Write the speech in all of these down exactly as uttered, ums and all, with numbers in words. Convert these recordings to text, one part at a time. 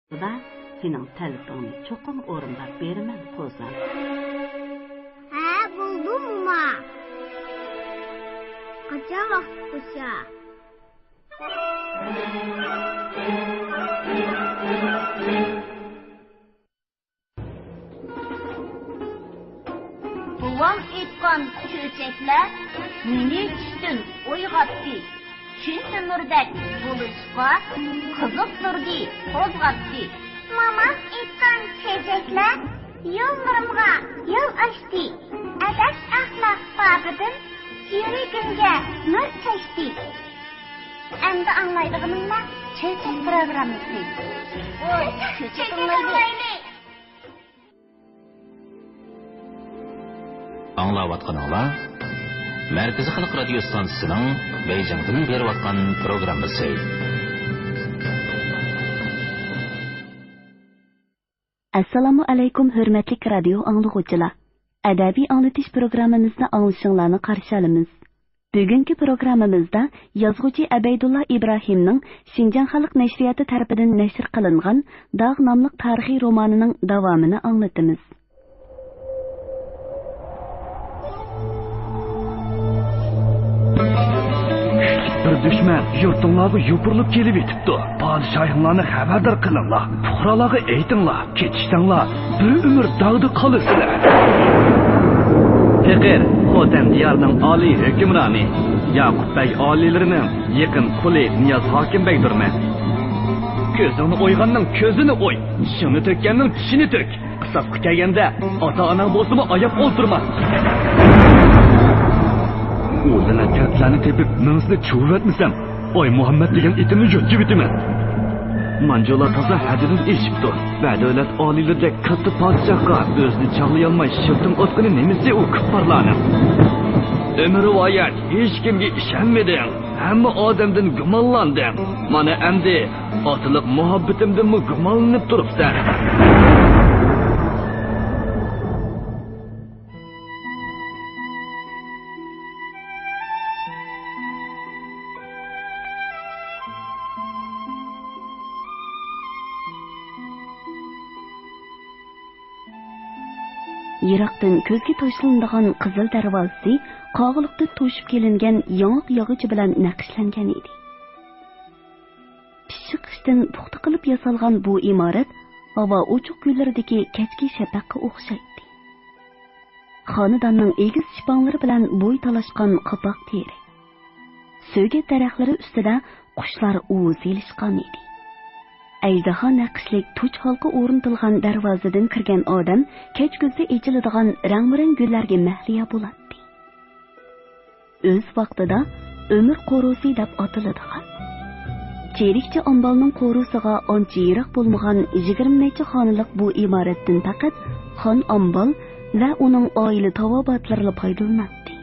سېنىڭ تەلىپىڭنى چوقۇم ئورۇنداپ بېرىمەن، قوزام. ھە، بولدى، موما. قاچان ۋاقىت بولسا. بوۋام ئېيتقان چۆچەكلەر مېنى چۈشتىن ئويغاتتى. چۈشۈمدە نۇردەك بولۇشقا قىزىق تۇردى، قوزغاتتى. مومام ئېيتقان چۆچەكلەر يوللىرىمغا يول ئاچتى. ئەدەپ-ئەخلاق بابىدىن يۈرىكىمگە نۇر چاچتى. ئەمدى ئاڭلايدىغىنىڭلار چۆچەك پروگراممىسى. ۋوي، چۆچەك ئاڭلايلى. ئاڭلاۋاتقىنىڭلار مەركىزىي خەلق رادىيو ستانسىسىنىڭ بېيجىڭدىن بېرىۋاتقان پروگراممىسى. ئەسسالامۇ ئەلەيكۇم، ھۆرمەتلىك رادىيو ئاڭلىغۇچىلار! ئەدەبىي ئاڭلىتىش پروگراممىمىزنى ئاڭلىشىڭلارنى قارشى ئالىمىز. بۈگۈنكى پروگراممىمىزدا يازغۇچى ئەبەيدۇللا ئىبراھىمنىڭ شىنجاڭ خەلق نەشرىياتى تەرىپىدىن نەشر قىلىنغان داغ ناملىق تارىخىي رومانىنىڭ داۋامىنى ئاڭلىتىمىز. بىر دۈشمەن يۇرتۇڭلارغا يوپۇرۇلۇپ كېلىۋېتىپتۇ. پادىشاھىڭلارنى خەۋەردار قىلىڭلار. پۇقرالارغا ئېيتىڭلار، كېتىشسەڭلار، بىر ئۆمۈر داغدا قالىسىلەر. پېقىر، خوتەن دىيارىنىڭ ئالىي ھۆكۈمرانى، ياقۇپ بەگ ئالىيلىرىنىڭ يېقىن قۇلى نىياز ھاكىم بەگدۇرمەن. كۆزۈڭنى ئويغاننىڭ كۆزىنى ئوي، چىشىڭنى تۆككەننىڭ چىشىنى تۆك. قىساسقا كەلگەندە ئاتا-ئاناڭ بولسىمۇ ئاياپ ئولتۇرما. ئۇ لەنەتكەر ئىتلەرنى تېپىپ مېڭىسىنى چۇۋۇۋەتمىسەم، ئاي مۇھەممەد دېگەن ئېتىمنى يۆتكىۋېتىمەن. مانجۇلار تازا ھەددىدىن ئېشىپتۇ. بەدەۋلەت ئالىيلىرىدەك كاتتا پادىشاھقا ئۆزىنى چاغلىيالماي شىلتىڭ ئاتقىنى نېمىسى ئۇ كۇپپارلارنىڭ؟ ئۆمۈر رىۋايەت، ھېچكىمگە ئىشەنمىدىڭ. ھەممە ئادەمدىن گۇمانلاندىڭ. مانا ئەمدى ئاتىلىق مۇھەببىتىمدىنمۇ گۇمانلىنىپ تۇرۇپسەن. يىراقتىن كۆزگە تاشلىنىدىغان قىزىل دەرۋازىسى قاغىلىقتىن توشۇپ كېلىنگەن ياڭاق ياغىچى بىلەن نەقىشلەنگەن ئىدى. پىششىق خىشتىن پۇختا قىلىپ ياسالغان بۇ ئىمارەت ھاۋا ئوچۇق كۈنلىرىدىكى كەچكى شەپەققە ئوخشايتتى. خانىداننىڭ ئېگىز شىپاڭلىرى بىلەن بوي تالاشقان قاپاق تېرەك، سۆگەت دەرەخلىرى ئۈستىدە قۇشلار ئۇۋا سېلىشقان ئىدى. ئەجدىھا نەقىشلىك تۇچ ھالقا ئورنىتىلغان دەرۋازىدىن كىرگەن ئادەم كەچكۈزدە ئېچىلىدىغان رەڭمۇرەڭ گۈللەرگە مەھلىيا بولاتتى. ئۆز ۋاقتىدا ئۆمۈر قورۇسى دەپ ئاتىلىدىغان، چېرىكچە ئامبالنىڭ قورۇسىغا ئانچە يىراق بولمىغان يىگىرمە نەچچە خانىلىق بۇ ئىمارەتتىن پەقەت خان ئامبال ۋە ئۇنىڭ ئائىلە تاۋابىئاتلىرىلا پايدىلىناتتى.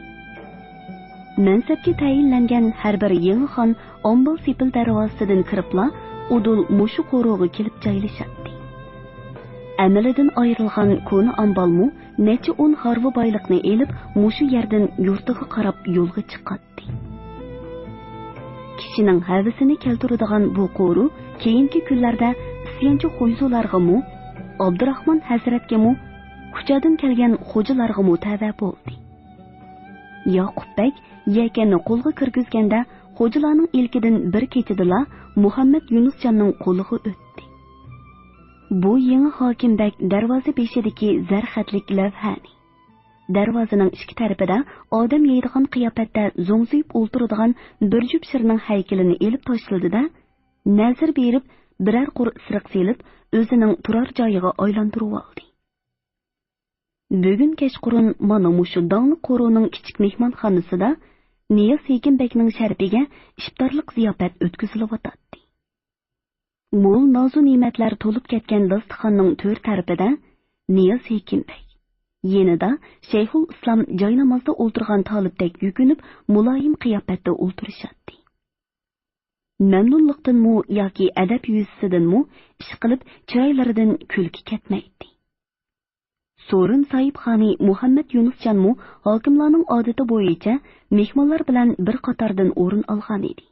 مەنسەپكە تەيىنلەنگەن ھەر بىر يېڭى خان ئامبال سېپىل دەرۋازىسىدىن كىرىپلا ئۇدۇل مۇشۇ قورۇغا كېلىپ جايلىشاتتى. ئەمىلىدىن ئايرىلغان كونا ئامبالمۇ نەچچە ئون ھارۋا بايلىقنى ئېلىپ، مۇشۇ يەردىن يۇرتىغا قاراپ يولغا چىقاتتى. كىشىنىڭ ھەۋىسىنى كەلتۈرىدىغان بۇ قورۇ كېيىنكى كۈنلەردە ئىسيانچى خۇيزۇلارغىمۇ، ئابدۇراخمان ھەزرەتكىمۇ، كۇچادىن كەلگەن خوجىلارغىمۇ تەۋە بولدى. ياقۇپ بەگ يەكەننى قولغا كىرگۈزگەندە، خوجىلارنىڭ ئىلكىدىن بىر كېچىدىلا مۇھەممەد يۇنۇسجاننىڭ قولىغا ئۆتتى. بۇ يېڭى ھاكىم بەگ دەرۋازا بېشىدىكى زەر خەتلىك لەۋھەنى، دەرۋازىنىڭ ئىككى تەرىپىدە ئادەم يەيدىغان قىياپەتتە زوڭزىيىپ ئولتۇرىدىغان بىر جۈپ شىرنىڭ ھەيكىلىنى ئېلىپ تاشلىدى-دە، نەزىر بېرىپ، بىرەر قۇر ئىسرىق سېلىپ، ئۆزىنىڭ تۇرار جايىغا ئايلاندۇرۇۋالدى. بۈگۈن كەچقۇرۇن مانا مۇشۇ داڭلىق قورۇنىڭ كىچىك مېھمانخانىسىدا نىياز ھېكىم بەگنىڭ شەرىپىگە ئىپتارلىق زىياپەت ئۆتكۈزۈلۈۋاتاتتى. مول نازۇ-نېمەتلەر تولۇپ كەتكەن داستىخاننىڭ تۆر تەرىپىدە نىياز ھېكىم بەگ، يېنىدا شەيخۇل ئىسلام جاينامازدا ئولتۇرغان تالىپتەك يۈكۈنۈپ، مۇلايىم قىياپەتتە ئولتۇرۇشاتتى. مەمنۇنلۇقتىنمۇ ياكى ئەدەپ يۈزىسىدىنمۇ ئىشقىلىپ چىرايلىرىدىن كۈلكە كەتمەيتتى. سورۇن ساھىبخانى مۇھەممەد يۇنۇسجانمۇ ھاكىملارنىڭ ئادىتى بويىچە مېھمانلار بىلەن بىر قاتاردىن ئورۇن ئالغانىدى.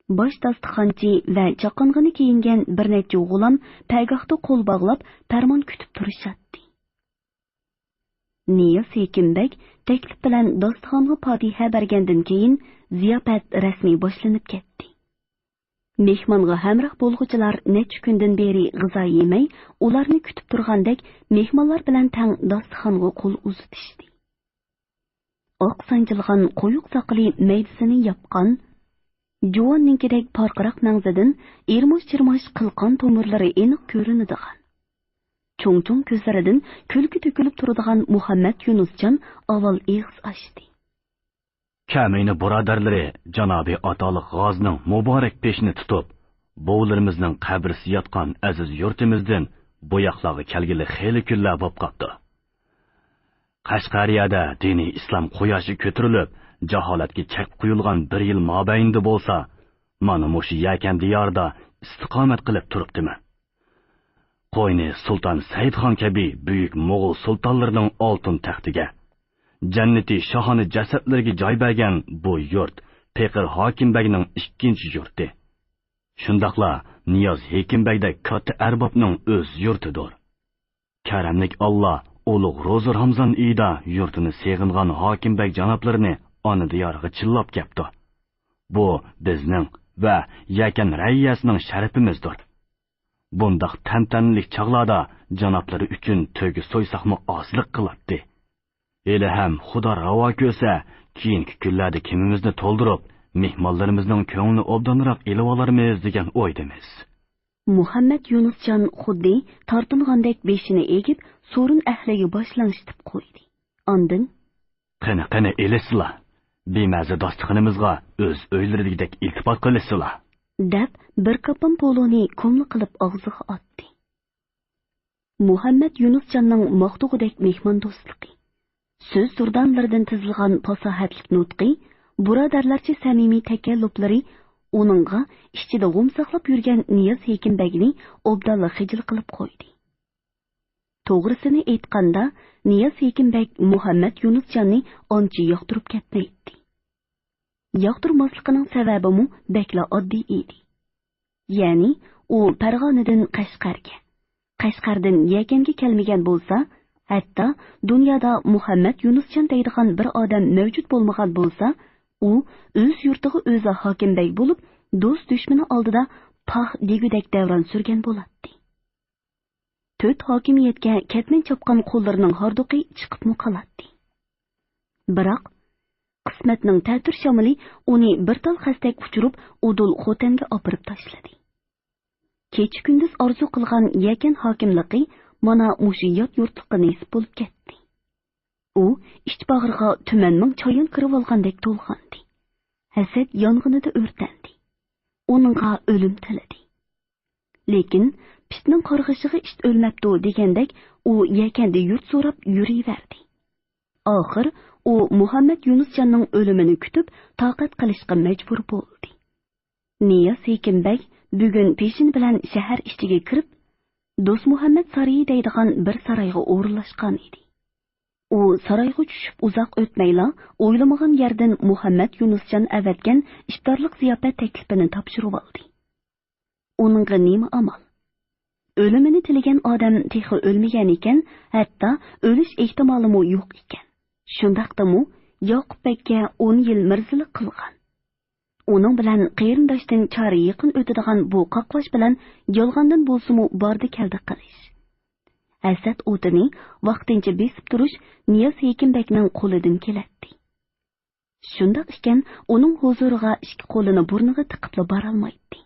باش داستىخانچى ۋە چاقانغىنى كىيىنگەن بىر نەچچە غۇلام پەگاھتا قول باغلاپ، پەرمان كۈتۈپ تۇرۇشاتتى. نىياز ھېكىم بەگ تەكلىپ بىلەن داستىخانغا پاتىھە بەرگەندىن كېيىن، زىياپەت رەسمىي باشلىنىپ كەتتى. مېھمانغا ھەمراھ بولغۇچىلار نەچچە كۈندىن بېرى غىزا يېمەي، ئۇلارنى كۈتۈپ تۇرغاندەك، مېھمانلار بىلەن تەڭ داستىخانغا قول ئۇزىتىشتى. ئاق سانجىلغان قويۇق ساقىلى مەيدىسىنى ياپقان، جۇۋاننىڭكىدەك پارقىراق مەڭزىدىن ئىرماش-چىرماش قىلقان تومۇرلىرى ئېنىق كۆرۈنىدىغان، چوڭ-چوڭ كۆزلىرىدىن كۈلكە تۆكۈلۈپ تۇرىدىغان مۇھەممەد يۇنۇسجان ئاۋۋال ئېغىز ئاچتى. كەمىنە بۇرادەرلىرى جانابىي ئاتالىق غازىنىڭ مۇبارەك بېشىنى تۇتۇپ، بوۋىلىرىمىزنىڭ قەبرىسى ياتقان ئەزىز يۇرتىمىزدىن بۇ ياقلارغا كەلگىلى خېلى كۈنلەر بوپ قاپتۇ. قەشقەرىيەدە دىنىي ئىسلام قۇياشى كۆتۈرۈلۈپ، جاھالەتكە چەك قويۇلغان بىر يىل مابەينىدە بولسا، مانا مۇشۇ يەكەن دىيارىدا ئىستىقامەت قىلىپ تۇرۇپتىمەن. قوينى سۇلتان سەئىدخان كەبى بۈيۈك موغۇل سۇلتانلىرىنىڭ ئالتۇن تەختىگە، جەننىتى شاھانە جەسەتلىرىگە جاي بەرگەن بۇ يۇرت پېقىر ھاكىم بەگنىڭ ئىككىنچى يۇرتى. شۇنداقلا نىياز ھېكىم بەگدەك كاتتا ئەربابنىڭ ئۆز يۇرتىدۇر. كەرەملىك ئاللا ئۇلۇغ روزا رامزان ئېيىدا يۇرتىنى سېغىنغان ھاكىم بەگ جانابلىرىنى ئانا دىيارىغا چىللاپ كەپتۇ. بۇ بىزنىڭ ۋە يەكەن رەئىيەسىنىڭ شەرىپىمىزدۇر. بۇنداق تەنتەنىلىك چاغلاردا جانابلىرى ئۈچۈن تۆگە سويساقمۇ ئازلىق قىلاتتى. ھېلىھەم خۇدا راۋا كۆرسە، كېيىنكى كۈنلەردە كېمىمىزنى تولدۇرۇپ، مېھمانلىرىمىزنىڭ كۆڭلىنى ئوبدانراق ئېلىۋالارمىز دېگەن ئويدىمىز. مۇھەممەد يۇنۇسجان خۇددى تارتىنغاندەك بېشىنى ئېگىپ، سورۇن ئەھلىگە باش لىڭشىتىپ قويدى. ئاندىن، قېنى، قېنى، ئېلىشسىلا! بىمەزە داستىخىنىمىزغا ئۆز ئۆيلىرىدىكىدەك ئىلتىپات قىلىشسىلا! دەپ، بىر كاپام پولۇنى كوملا قىلىپ ئاغزىغا ئاتتى. مۇھەممەد يۇنۇسجاننىڭ ماختىغۇدەك مېھماندوستلۇقى، سۆز دۇردانىلىرىدىن تىزىلغان پاساھەتلىك نۇتقى، بۇرادەرلەرچە سەمىمىي تەكەللۇپلىرى ئۇنىڭغا ئىچىدە غۇم ساقلاپ يۈرگەن نىياز ھېكىم بەگنى ئوبدانلا خىجىل قىلىپ قويدى. توغرىسىنى ئېيتقاندا، نىياز ھېكىم بەگ مۇھەممەد يۇنۇسجاننى ئانچە ياقتۇرۇپ كەتمەيتتى. ياقتۇرماسلىقىنىڭ سەۋەبىمۇ بەكلا ئاددىي ئىدى. يەنى ئۇ پەرغانىدىن قەشقەرگە، قەشقەردىن يەكەنگە كەلمىگەن بولسا، ھەتتا دۇنيادا مۇھەممەد يۇنۇسجان دەيدىغان بىر ئادەم مەۋجۇت بولمىغان بولسا، ئۇ ئۆز يۇرتىغا ئۆزى ھاكىم بەگ بولۇپ، دوست-دۈشمىنى ئالدىدا پاھ دېگۈدەك دەۋران سۈرگەن بولاتتى. تۆت ھاكىمىيەتكە كەتمەن چاپقان قوللىرىنىڭ ھاردۇقى چىقىپمۇ قالاتتى. بىراق، قىسمەتنىڭ تەتۈر شامىلى ئۇنى بىر تال خەستەك ئۇچۇرۇپ، ئۇدۇل خوتەنگە ئاپىرىپ تاشلىدى. كېچە-كۈندۈز ئارزۇ قىلغان يەكەن ھاكىملىقى مانا مۇشۇ يات يۇرتلۇققا نېسىپ بولۇپ كەتتى. ئۇ ئىچ باغرىغا تۈمەن مىڭ چايان كىرىۋالغاندەك تولغاندى. ھەسەت يانغىنىدا ئۆرتەندى. ئۇنىڭغا ئۆلۈم تىلىدى. لېكىن پىتنىڭ قارغىشىغا ئىت ئۆلمەپتۇ دېگەندەك، ئۇ يەكەندە يۇرت سوراپ يۈرۈۋەردى. ئاخىر ئۇ مۇھەممەد يۇنۇسجاننىڭ ئۆلۈمىنى كۈتۈپ، تاقەت قىلىشقا مەجبۇر بولدى. نىياز ھېكىم بەگ بۈگۈن پېشىن بىلەن شەھەر ئىچىگە كىرىپ، دوستمۇھەممەد سارىيى دەيدىغان بىر سارايغا ئورۇنلاشقان ئىدى. ئۇ سارايغا چۈشۈپ ئۇزاق ئۆتمەيلا، ئويلىمىغان يەردىن مۇھەممەد يۇنۇسجان ئەۋەتكەن ئىپتارلىق زىياپەت تەكلىپىنى تاپشۇرۇۋالدى. ئۇنىڭغا نېمە ئامال؟ ئۆلۈمىنى تىلىگەن ئادەم تېخى ئۆلمىگەن ئىكەن، ھەتتا ئۆلۈش ئېھتىمالىمۇ يوق ئىكەن. شۇنداقتىمۇ ياقۇپ بەگكە ئون يىل مىرزىلىق قىلغان. ئۇنىڭ بىلەن قېرىنداشتىن چارە يېقىن ئۆتىدىغان بۇ قاقلاش بىلەن يالغاندىن بولسىمۇ باردى-كەلدى قىلىش، ھەسەت ئوتىنى ۋاقتىنچە بېسىپ تۇرۇش نىياز ھېكىم بەگنىڭ قولىدىن كېلەتتى. شۇنداق ئىكەن، ئۇنىڭ ھۇزۇرىغا ئىككى قولىنى بۇرنىغا تىقىپلا بارالمايتتى.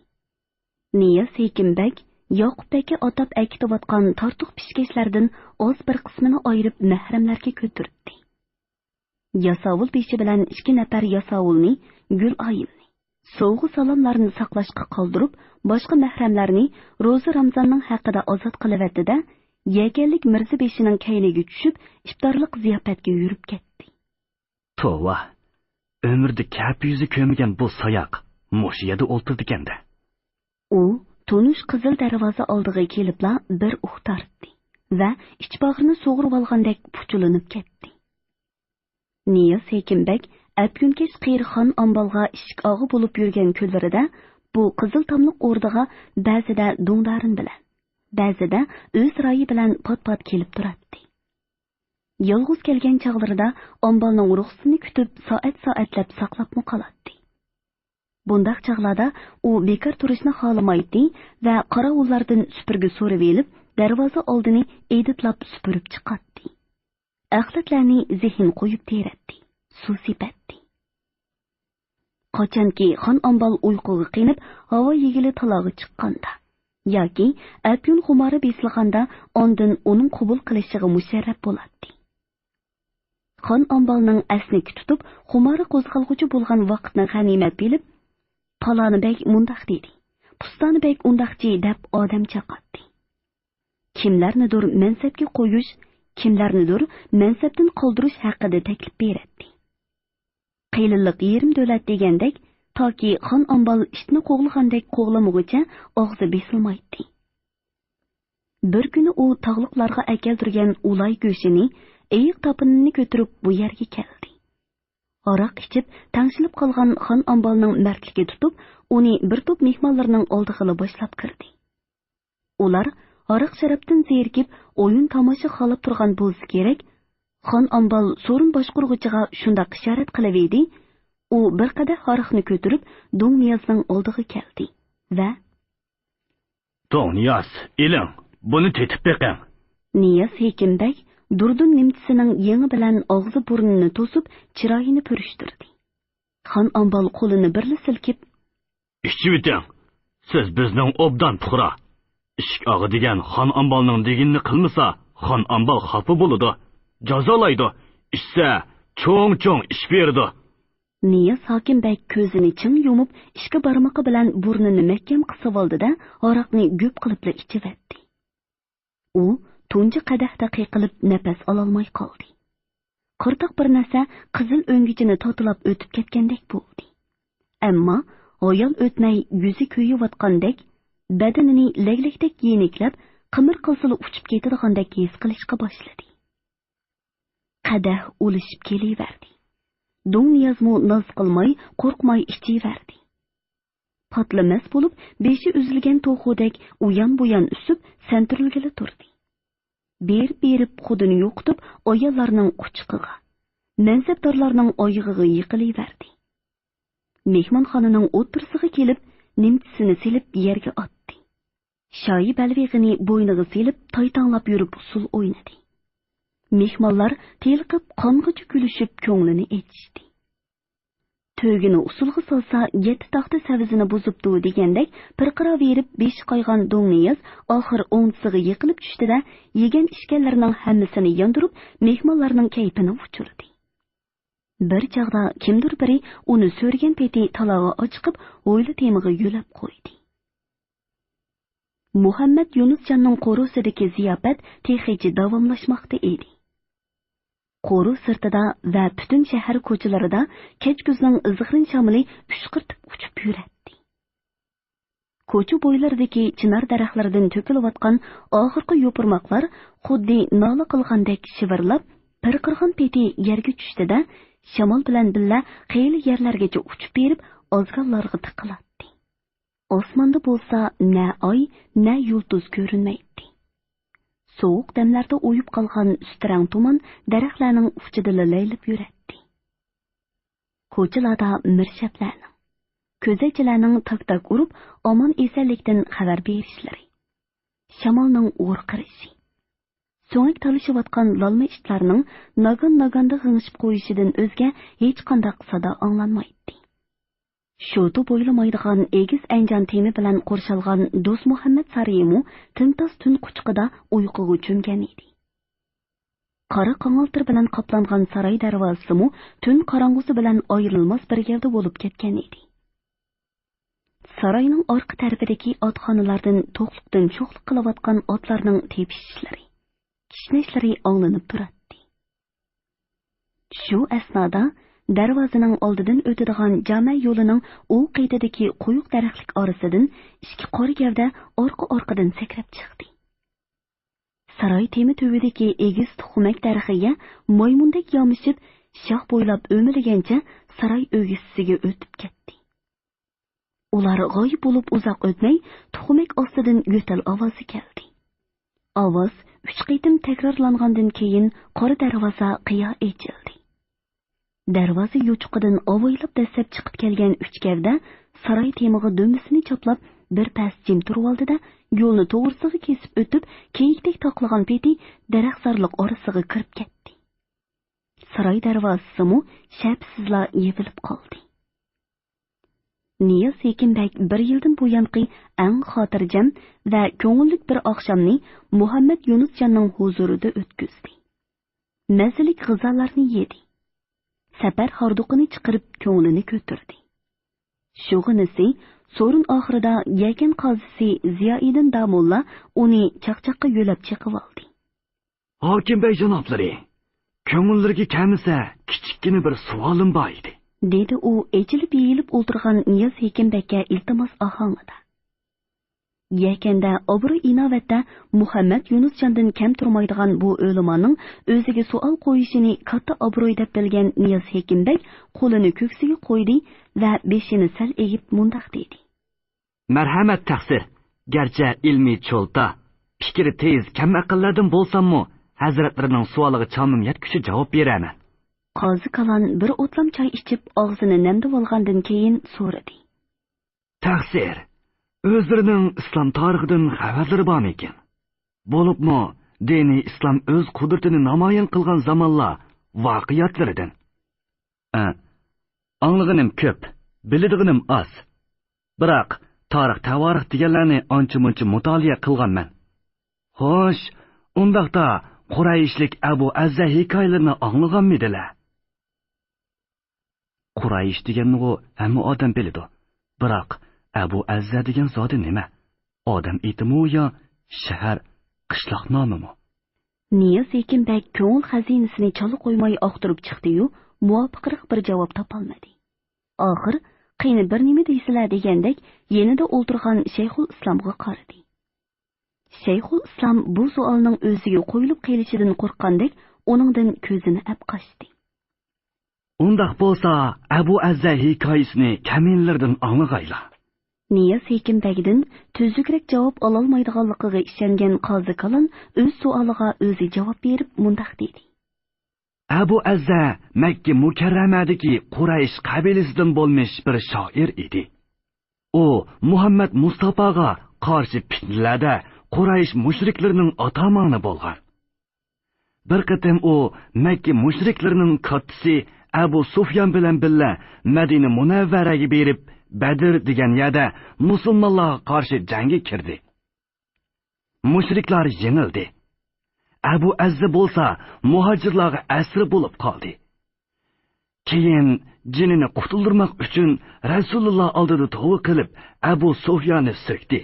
نىياز ھېكىم بەگ ياقۇپ بەگكە ئاتاپ ئەكېتىۋاتقان تارتۇق پىشكەشلەردىن ئاز بىر قىسمىنى ئايرىپ مەھرەملەرگە كۆتۈرتتى. ياساۋۇل بېشى بىلەن ئىككى نەپەر ياساۋۇلنى، گۈلئايىمنى، سوۋغا-سالاملارنى ساقلاشقا قالدۇرۇپ، باشقا مەھرەملەرنى روزا رامزاننىڭ ھەققىدە ئازاد قىلىۋەتتى-دە، يەكەنلىك مىرزا بېشىنىڭ كەينىگە چۈشۈپ، ئىپتارلىق زىياپەتكە يۈرۈپ كەتتى. توۋا، ئۆمرىدە كەپە يۈزى كۆرمىگەن بۇ ساياق مۇشۇ يەردە ئولتۇرىدىكەن-دە. ئۇ تونۇش قىزىل دەرۋازا ئالدىغا كېلىپلا بىر ئۇھ تارتتى ۋە ئىچ باغرىنى سۇغۇرۇۋالغاندەك پۇچىلىنىپ كەتتى. نىياز ھېكىم بەگ ئەپيۈنكەش قېرى خان ئامبالغا ئىشىك ئاغا بولۇپ يۈرگەن كۈنلىرىدە بۇ قىزىل تاملىق ئوردىغا بەزىدە دۇڭدارىن بىلەن، بەزىدە ئۆز رايى بىلەن پات-پات كېلىپ تۇراتتى. يالغۇز كەلگەن چاغلىرىدا ئامبالنىڭ رۇخسىتىنى كۈتۈپ سائەت-سائەتلەپ ساقلاپمۇ قالاتتى. بۇنداق چاغلاردا ئۇ بىكار تۇرۇشنى خالىمايتتى ۋە قاراۋۇللاردىن سۈپۈرگە سورىۋېلىپ، دەرۋازا ئالدىنى ئېدىتلاپ سۈپۈرۈپ چىقاتتى. ئەخلەتلەرنى زېھىن قويۇپ تېرەتتى، سۇ سېپەتتى. قاچانكى خان ئامبال ئۇيقۇغا قېنىپ، ھاۋا يېگىلى تالاغا چىققاندا ياكى ئەپيۈن خۇمارى بېسىلغاندا، ئاندىن ئۇنىڭ قوبۇل قىلىشىغا مۇشەررەپ بولاتتى. خان ئامبالنىڭ ئەسنىكى تۇتۇپ، خۇمارى قوزغالغۇچى بولغان ۋاقىتنى غەنىيمەت بىلىپ، پالانى بەگ مۇنداق دېدى، پۇستانى بەگ ئۇنداقچى دەپ ئادەم چاقاتتى. كىملەرنىدۇر مەنسەپكە قويۇش، كىملەرنىدۇر مەنسەپتىن قالدۇرۇش ھەققىدە تەكلىپ بېرەتتى. قېلىنلىق يېرىم دۆلەت دېگەندەك، تاكى خان ئامبال ئىتنى قوغلىغاندەك قوغلىمىغۇچە ئاغزى بېسىلمايتتى. بىر كۈنى ئۇ تاغلىقلارغا ئەكەلدۈرگەن ئۇلاي گۆشىنى، ئېيىق تاپىنىنى كۆتۈرۈپ بۇ يەرگە كەلدى. ھاراق ئىچىپ، تەڭشىلىپ قالغان خان ئامبالنىڭ مەردلىكى تۇتۇپ، ئۇنى بىر توپ مېھمانلىرىنىڭ ئالدىغىلا باشلاپ كىردى. ئۇلار ھاراق-شارابتىن زېرىكىپ، ئويۇن-تاماشا خالاپ تۇرغان بولسا كېرەك، خان ئامبال سورۇن باشقۇرغۇچىغا شۇنداق ئىشارەت قىلىۋىدى، ئۇ بىر قەدەھ ھاراقنى كۆتۈرۈپ، دۇڭ نىيازنىڭ ئالدىغا كەلدى ۋە، دۇڭ نىياز، ئېلىڭ، بۇنى تېتىپ بېقىڭ. نىياز ھېكىم بەگ دۇردۇن نىمچىسىنىڭ يېڭى بىلەن ئاغزى-بۇرنىنى توسۇپ، چىرايىنى پۈرۈشتۈردى. خان ئامبال قولىنى بىرلا سىلكىپ، ئىچىۋېتىڭ. سىز بىزنىڭ ئوبدان پۇقرا. ئىشىك ئاغا دېگەن خان ئامبالنىڭ دېگىنىنى قىلمىسا، خان ئامبال خاپا بولىدۇ، جازالايدۇ. ئىچسە، چوڭ-چوڭ ئىچىپ بېرىدۇ. نىياز ھاكىم بەگ كۆزىنى چىڭ يۇمۇپ، ئىككى بارمىقى بىلەن بۇرنىنى مەھكەم قىسىۋالدى-دە، ھاراقنى گۈپ قىلىپلا ئىچىۋەتتى. ئۇ تۇنجى قەدەھتە قېقىلىپ نەپەس ئالالماي قالدى. قىرتاق بىر نەرسە قىزىل ئۆڭگۈچىنى تاتىلاپ ئۆتۈپ كەتكەندەك بولدى. ئەمما ھايال ئۆتمەي يۈزى كۆيۈۋاتقاندەك، بەدىنىنى لەگلەكتەك يېنىكلەپ، قىمىر قىلسىلا ئۇچۇپ كېتىدىغاندەك ھېس قىلىشقا باشلىدى. قەدەھ ئۇلىشىپ كېلىۋەردى. دۇڭ نىيازمۇ ناز قىلماي، قورقماي ئىچىۋەردى. پاتلا مەست بولۇپ، بېشى ئۈزۈلگەن توخۇدەك ئۇيان-بۇيان ئۈسۈپ، سەنتۈرۈلگىلى تۇردى. بېرىپ-بېرىپ خۇدىنى يوقىتىپ، ئاياللارنىڭ قۇچىقىغا، مەنسەپدارلارنىڭ ئايىغىغا يىقىلىۋەردى. مېھمانخانىنىڭ ئوتتۇرىسىغا كېلىپ، نىمچىسىنى سېلىپ يەرگە ئاتتى. شايى بەلۋېغىنى بوينىغا سېلىپ، تايتاڭلاپ يۈرۈپ ئۇسسۇل ئوينىدى. مېھمانلار تېلىقىپ، قانغىچە كۈلۈشۈپ، كۆڭلىنى ئېچىشتى. تۆگىنى ئۇسسۇلغا سالسا، يەتتە تاختا سەۋزىنى بۇزۇپتۇ دېگەندەك پىرقىراۋېرىپ بېشى قايغان دۇڭنىياز ئاخىر ئوڭدىسىغا يىقىلىپ چۈشتى-دە، يېگەن-ئىچكەنلىرىنىڭ ھەممىسىنى ياندۇرۇپ، مېھمانلارنىڭ كەيپىنى ئۇچۇردى. بىر چاغدا كىمدۇر بىرى ئۇنى سۆرىگەن پېتى تالاغا ئاچىقىپ، ھويلا تېمىغا يۆلەپ قويدى. مۇھەممەد يۇنۇسجاننىڭ قورۇسىدىكى زىياپەت تېخىچە داۋاملاشماقتا ئىدى. قورۇ سىرتىدا ۋە پۈتۈن شەھەر كوچىلىرىدا كەچكۈزنىڭ ئىزغىرىن شامىلى ئۈشقۈرتۈپ ئۇچۇپ يۈرەتتى. كوچا بويلىرىدىكى چىنار دەرەخلىرىدىن تۆكۈلۈۋاتقان ئاخىرقى يوپۇرماقلار خۇددى نالە قىلغاندەك شىۋىرلاپ، پىرقىرىغان پېتى يەرگە چۈشتى-دە، شامال بىلەن بىللە خېلى يەرلەرگىچە ئۇچۇپ بېرىپ، ئازگاللارغا تىقىلاتتى. ئاسماندا بولسا نە ئاي، نە يۇلتۇز كۆرۈنمەيتتى. سوغۇق دەملەردە ئويۇپ قالغان ئۈستىرەڭ تۇمان دەرەخلەرنىڭ ئۇچىدىلا لەيلەپ يۈرەتتى. كوچىلاردا مىرشەپلەرنىڭ، كۆزەتچىلەرنىڭ تاك-تاك ئۇرۇپ، ئامان-ئېسەنلىكتىن خەۋەر بېرىشلىرى، شامالنىڭ ۋورقىرىشى، سۆڭەك تالىشىۋاتقان لالما ئىتلارنىڭ ناگان-ناگاندا غىڭشىپ قويۇشىدىن ئۆزگە ھېچقانداق سادا ئاڭلانمايتتى. شوتا بويلىمايدىغان ئېگىز ئەنجان تېمى بىلەن قورشالغان دوستمۇھەممەت سارىيىمۇ تىمتاس تۈن قۇچىقىدا ئۇيقۇغا چۆمگەن ئىدى. قارا قاڭالتىر بىلەن قاپلانغان ساراي دەرۋازىسىمۇ تۈن قاراڭغۇسى بىلەن ئايرىلماس بىر گەۋدە بولۇپ كەتكەن ئىدى. ساراينىڭ ئارقا تەرىپىدىكى ئاتخانىلاردىن توقلۇقتىن شوخلۇق قىلىۋاتقان ئاتلارنىڭ تېپىشىشلىرى، كىشنەشلىرى ئاڭلىنىپ تۇراتتى. شۇ ئەسنادا دەرۋازىنىڭ ئالدىدىن ئۆتىدىغان جامە يولىنىڭ ئۇ قېتىدىكى قويۇق دەرەخلىك ئارىسىدىن ئىككى قارا گەۋدە ئارقا-ئارقىدىن سەكرەپ چىقتى. ساراي تېمى تۈۋىدىكى ئېگىز تۇخۇمەك دەرىخىگە مايمۇندەك يامىشىپ، شاخ بويلاپ ئۆمىلىگەنچە ساراي ئۆگزىسىگە ئۆتۈپ كەتتى. ئۇلار غايىب بولۇپ ئۇزاق ئۆتمەي، تۇخۇمەك ئاستىدىن يۆتەل ئاۋازى كەلدى. ئاۋاز ئۈچ قېتىم تەكرارلانغاندىن كېيىن، قارا دەرۋازا قىيا ئېچىلدى. دەرۋازا يوچۇقىدىن ئاۋايلاپ دەسسەپ چىقىپ كەلگەن ئۈچ گەۋدە ساراي تېمىغا دۈمبىسىنى چاپلاپ، بىر پەس جىم تۇرۇۋالدى-دە، يولنى توغرىسىغا كېسىپ ئۆتۈپ، كېيىكتەك تاقلىغان پېتى دەرەخزارلىق ئارىسىغا كىرىپ كەتتى. ساراي دەرۋازىسىمۇ شەپىسىزلا يېپىلىپ قالدى. نىياز ھېكىم بەگ بىر يىلدىن بۇيانقى ئەڭ خاتىرجەم ۋە كۆڭۈللۈك بىر ئاخشامنى مۇھەممەد يۇنۇسجاننىڭ ھۇزۇرىدا ئۆتكۈزدى. مەززىلىك غىزالارنى يېدى. سەپەر ھاردۇقىنى چىقىرىپ كۆڭلىنى كۆتۈردى. شۇغىنىسى سورۇن ئاخىرىدا يەكەن قازىسى زىيائىدىن داموللا ئۇنى چاقچاققا يۆلەپ چېقىۋالدى. ھاكىم بەگ جانابلىرى، كۆڭۈللىرىگە كەلمىسە، كىچىككىنە بىر سوئالىم بار ئىدى. دېدى ئۇ ئېچىلىپ يېيىلىپ ئولتۇرغان نىياز ھېكىم بەگكە ئىلتىماس ئاھاڭىدا. يەكەندە ئابرۇي ئىناۋەتتە مۇھەممەد يۇنۇسجاندىن كەم تۇرمايدىغان بۇ ئۆلىمانىڭ ئۆزىگە سوئال قويۇشىنى كاتتا ئابرۇي دەپ بىلگەن نىياز ھېكىم بەگ قولىنى كۆكسىگە قويدى ۋە بېشىنى سەل ئېگىپ مۇنداق دېدى. مەرھەمەت تەقسىر، گەرچە ئىلمىي چولتا، پىكرى تېز، كەم ئەقىللەردىن بولساممۇ، ھەزرەتلىرىنىڭ سوئالىغا چامىم يەتكۈچە جاۋاب بېرەرمەن. قازى كالان بىر ئوتلام چاي ئىچىپ، ئاغزىنى نەمدىۋالغاندىن كېيىن سورىدى. تەقسىر، ئۆزلىرىنىڭ ئىسلام تارىخىدىن خەۋەرلىرى بارمىكىن؟ بولۇپمۇ دىنىي ئىسلام ئۆز قۇدرىتىنى نامايان قىلغان زامانلار ۋاقىئەتلىرىدىن. ئە، ئاڭلىغىنىم كۆپ، بىلىدىغىنىم ئاز. بىراق، تارىخ-تەۋارىخ دېگەنلەرنى ئانچە-مۇنچە مۇتالىئە قىلغانمەن. خوش، ئۇنداقتا قۇرەيشلىك ئەبۇ ئەززە ھېكايىلىرىنى ئاڭلىغانمىدىلە؟ قۇرەيش دېگەننىغۇ ھەممە ئادەم بىلىدۇ. بىراق، ئەبۇ ئەززە دېگەن زادى نېمە؟ ئادەم ئېتىمۇ يا شەھەر، قىشلاق نامىمۇ؟ نىياز ھېكىم بەگ كۆڭۈل خەزىنىسىنى چالا قويماي ئاختۇرۇپ چىقتى-يۇ، مۇۋاپىقراق بىر جاۋاب تاپالمىدى. ئاخىر، قېنى بىر نېمە دەيسىلە دېگەندەك يېنىدا ئولتۇرغان شەيخۇل ئىسلامغا قارىدى. شەيخۇل ئىسلام بۇ سوئالنىڭ ئۆزىگە قويۇلۇپ قېلىشىدىن قورققاندەك ئۇنىڭدىن كۆزىنى ئەپ قاچتى. ئۇنداق بولسا، ئەبۇ ئەززە ھېكايىسىنى كەمىنىلىرىدىن ئاڭلىغايلا. نىياز ھېكىم بەگدىن تۈزۈكرەك جاۋاب ئالالمايدىغانلىقىغا ئىشەنگەن قازى كالان ئۆز سوئالىغا ئۆزى جاۋاب بېرىپ مۇنداق دېدى. ئەبۇ ئەززە مەككە مۇكەررەمەدىكى قۇرەيش قەبىلىسىدىن بولمىش بىر شائىر ئىدى. ئۇ مۇھەممەد مۇستاپاغا قارشى پىتنىلەردە قۇرەيش مۇشرىكلىرىنىڭ ئاتامانى بولغان. بىر قېتىم ئۇ مەككە مۇشرىكلىرىنىڭ كاتتىسى ئەبۇ سۇفيان بىلەن بىللە مەدىنە مۇنەۋۋەرەگە بېرىپ، بەدر دېگەن يەردە مۇسۇلمانلارغا قارشى جەڭگە كىردى. مۇشرىكلار يېڭىلدى. ئەبۇ ئەززە بولسا مۇھاجىرلارغا ئەسىر بولۇپ قالدى. كېيىن جېنىنى قۇتۇلدۇرماق ئۈچۈن رەسۇلۇللا ئالدىدا توۋا قىلىپ، ئەبۇ سۇفياننى سۆكتى.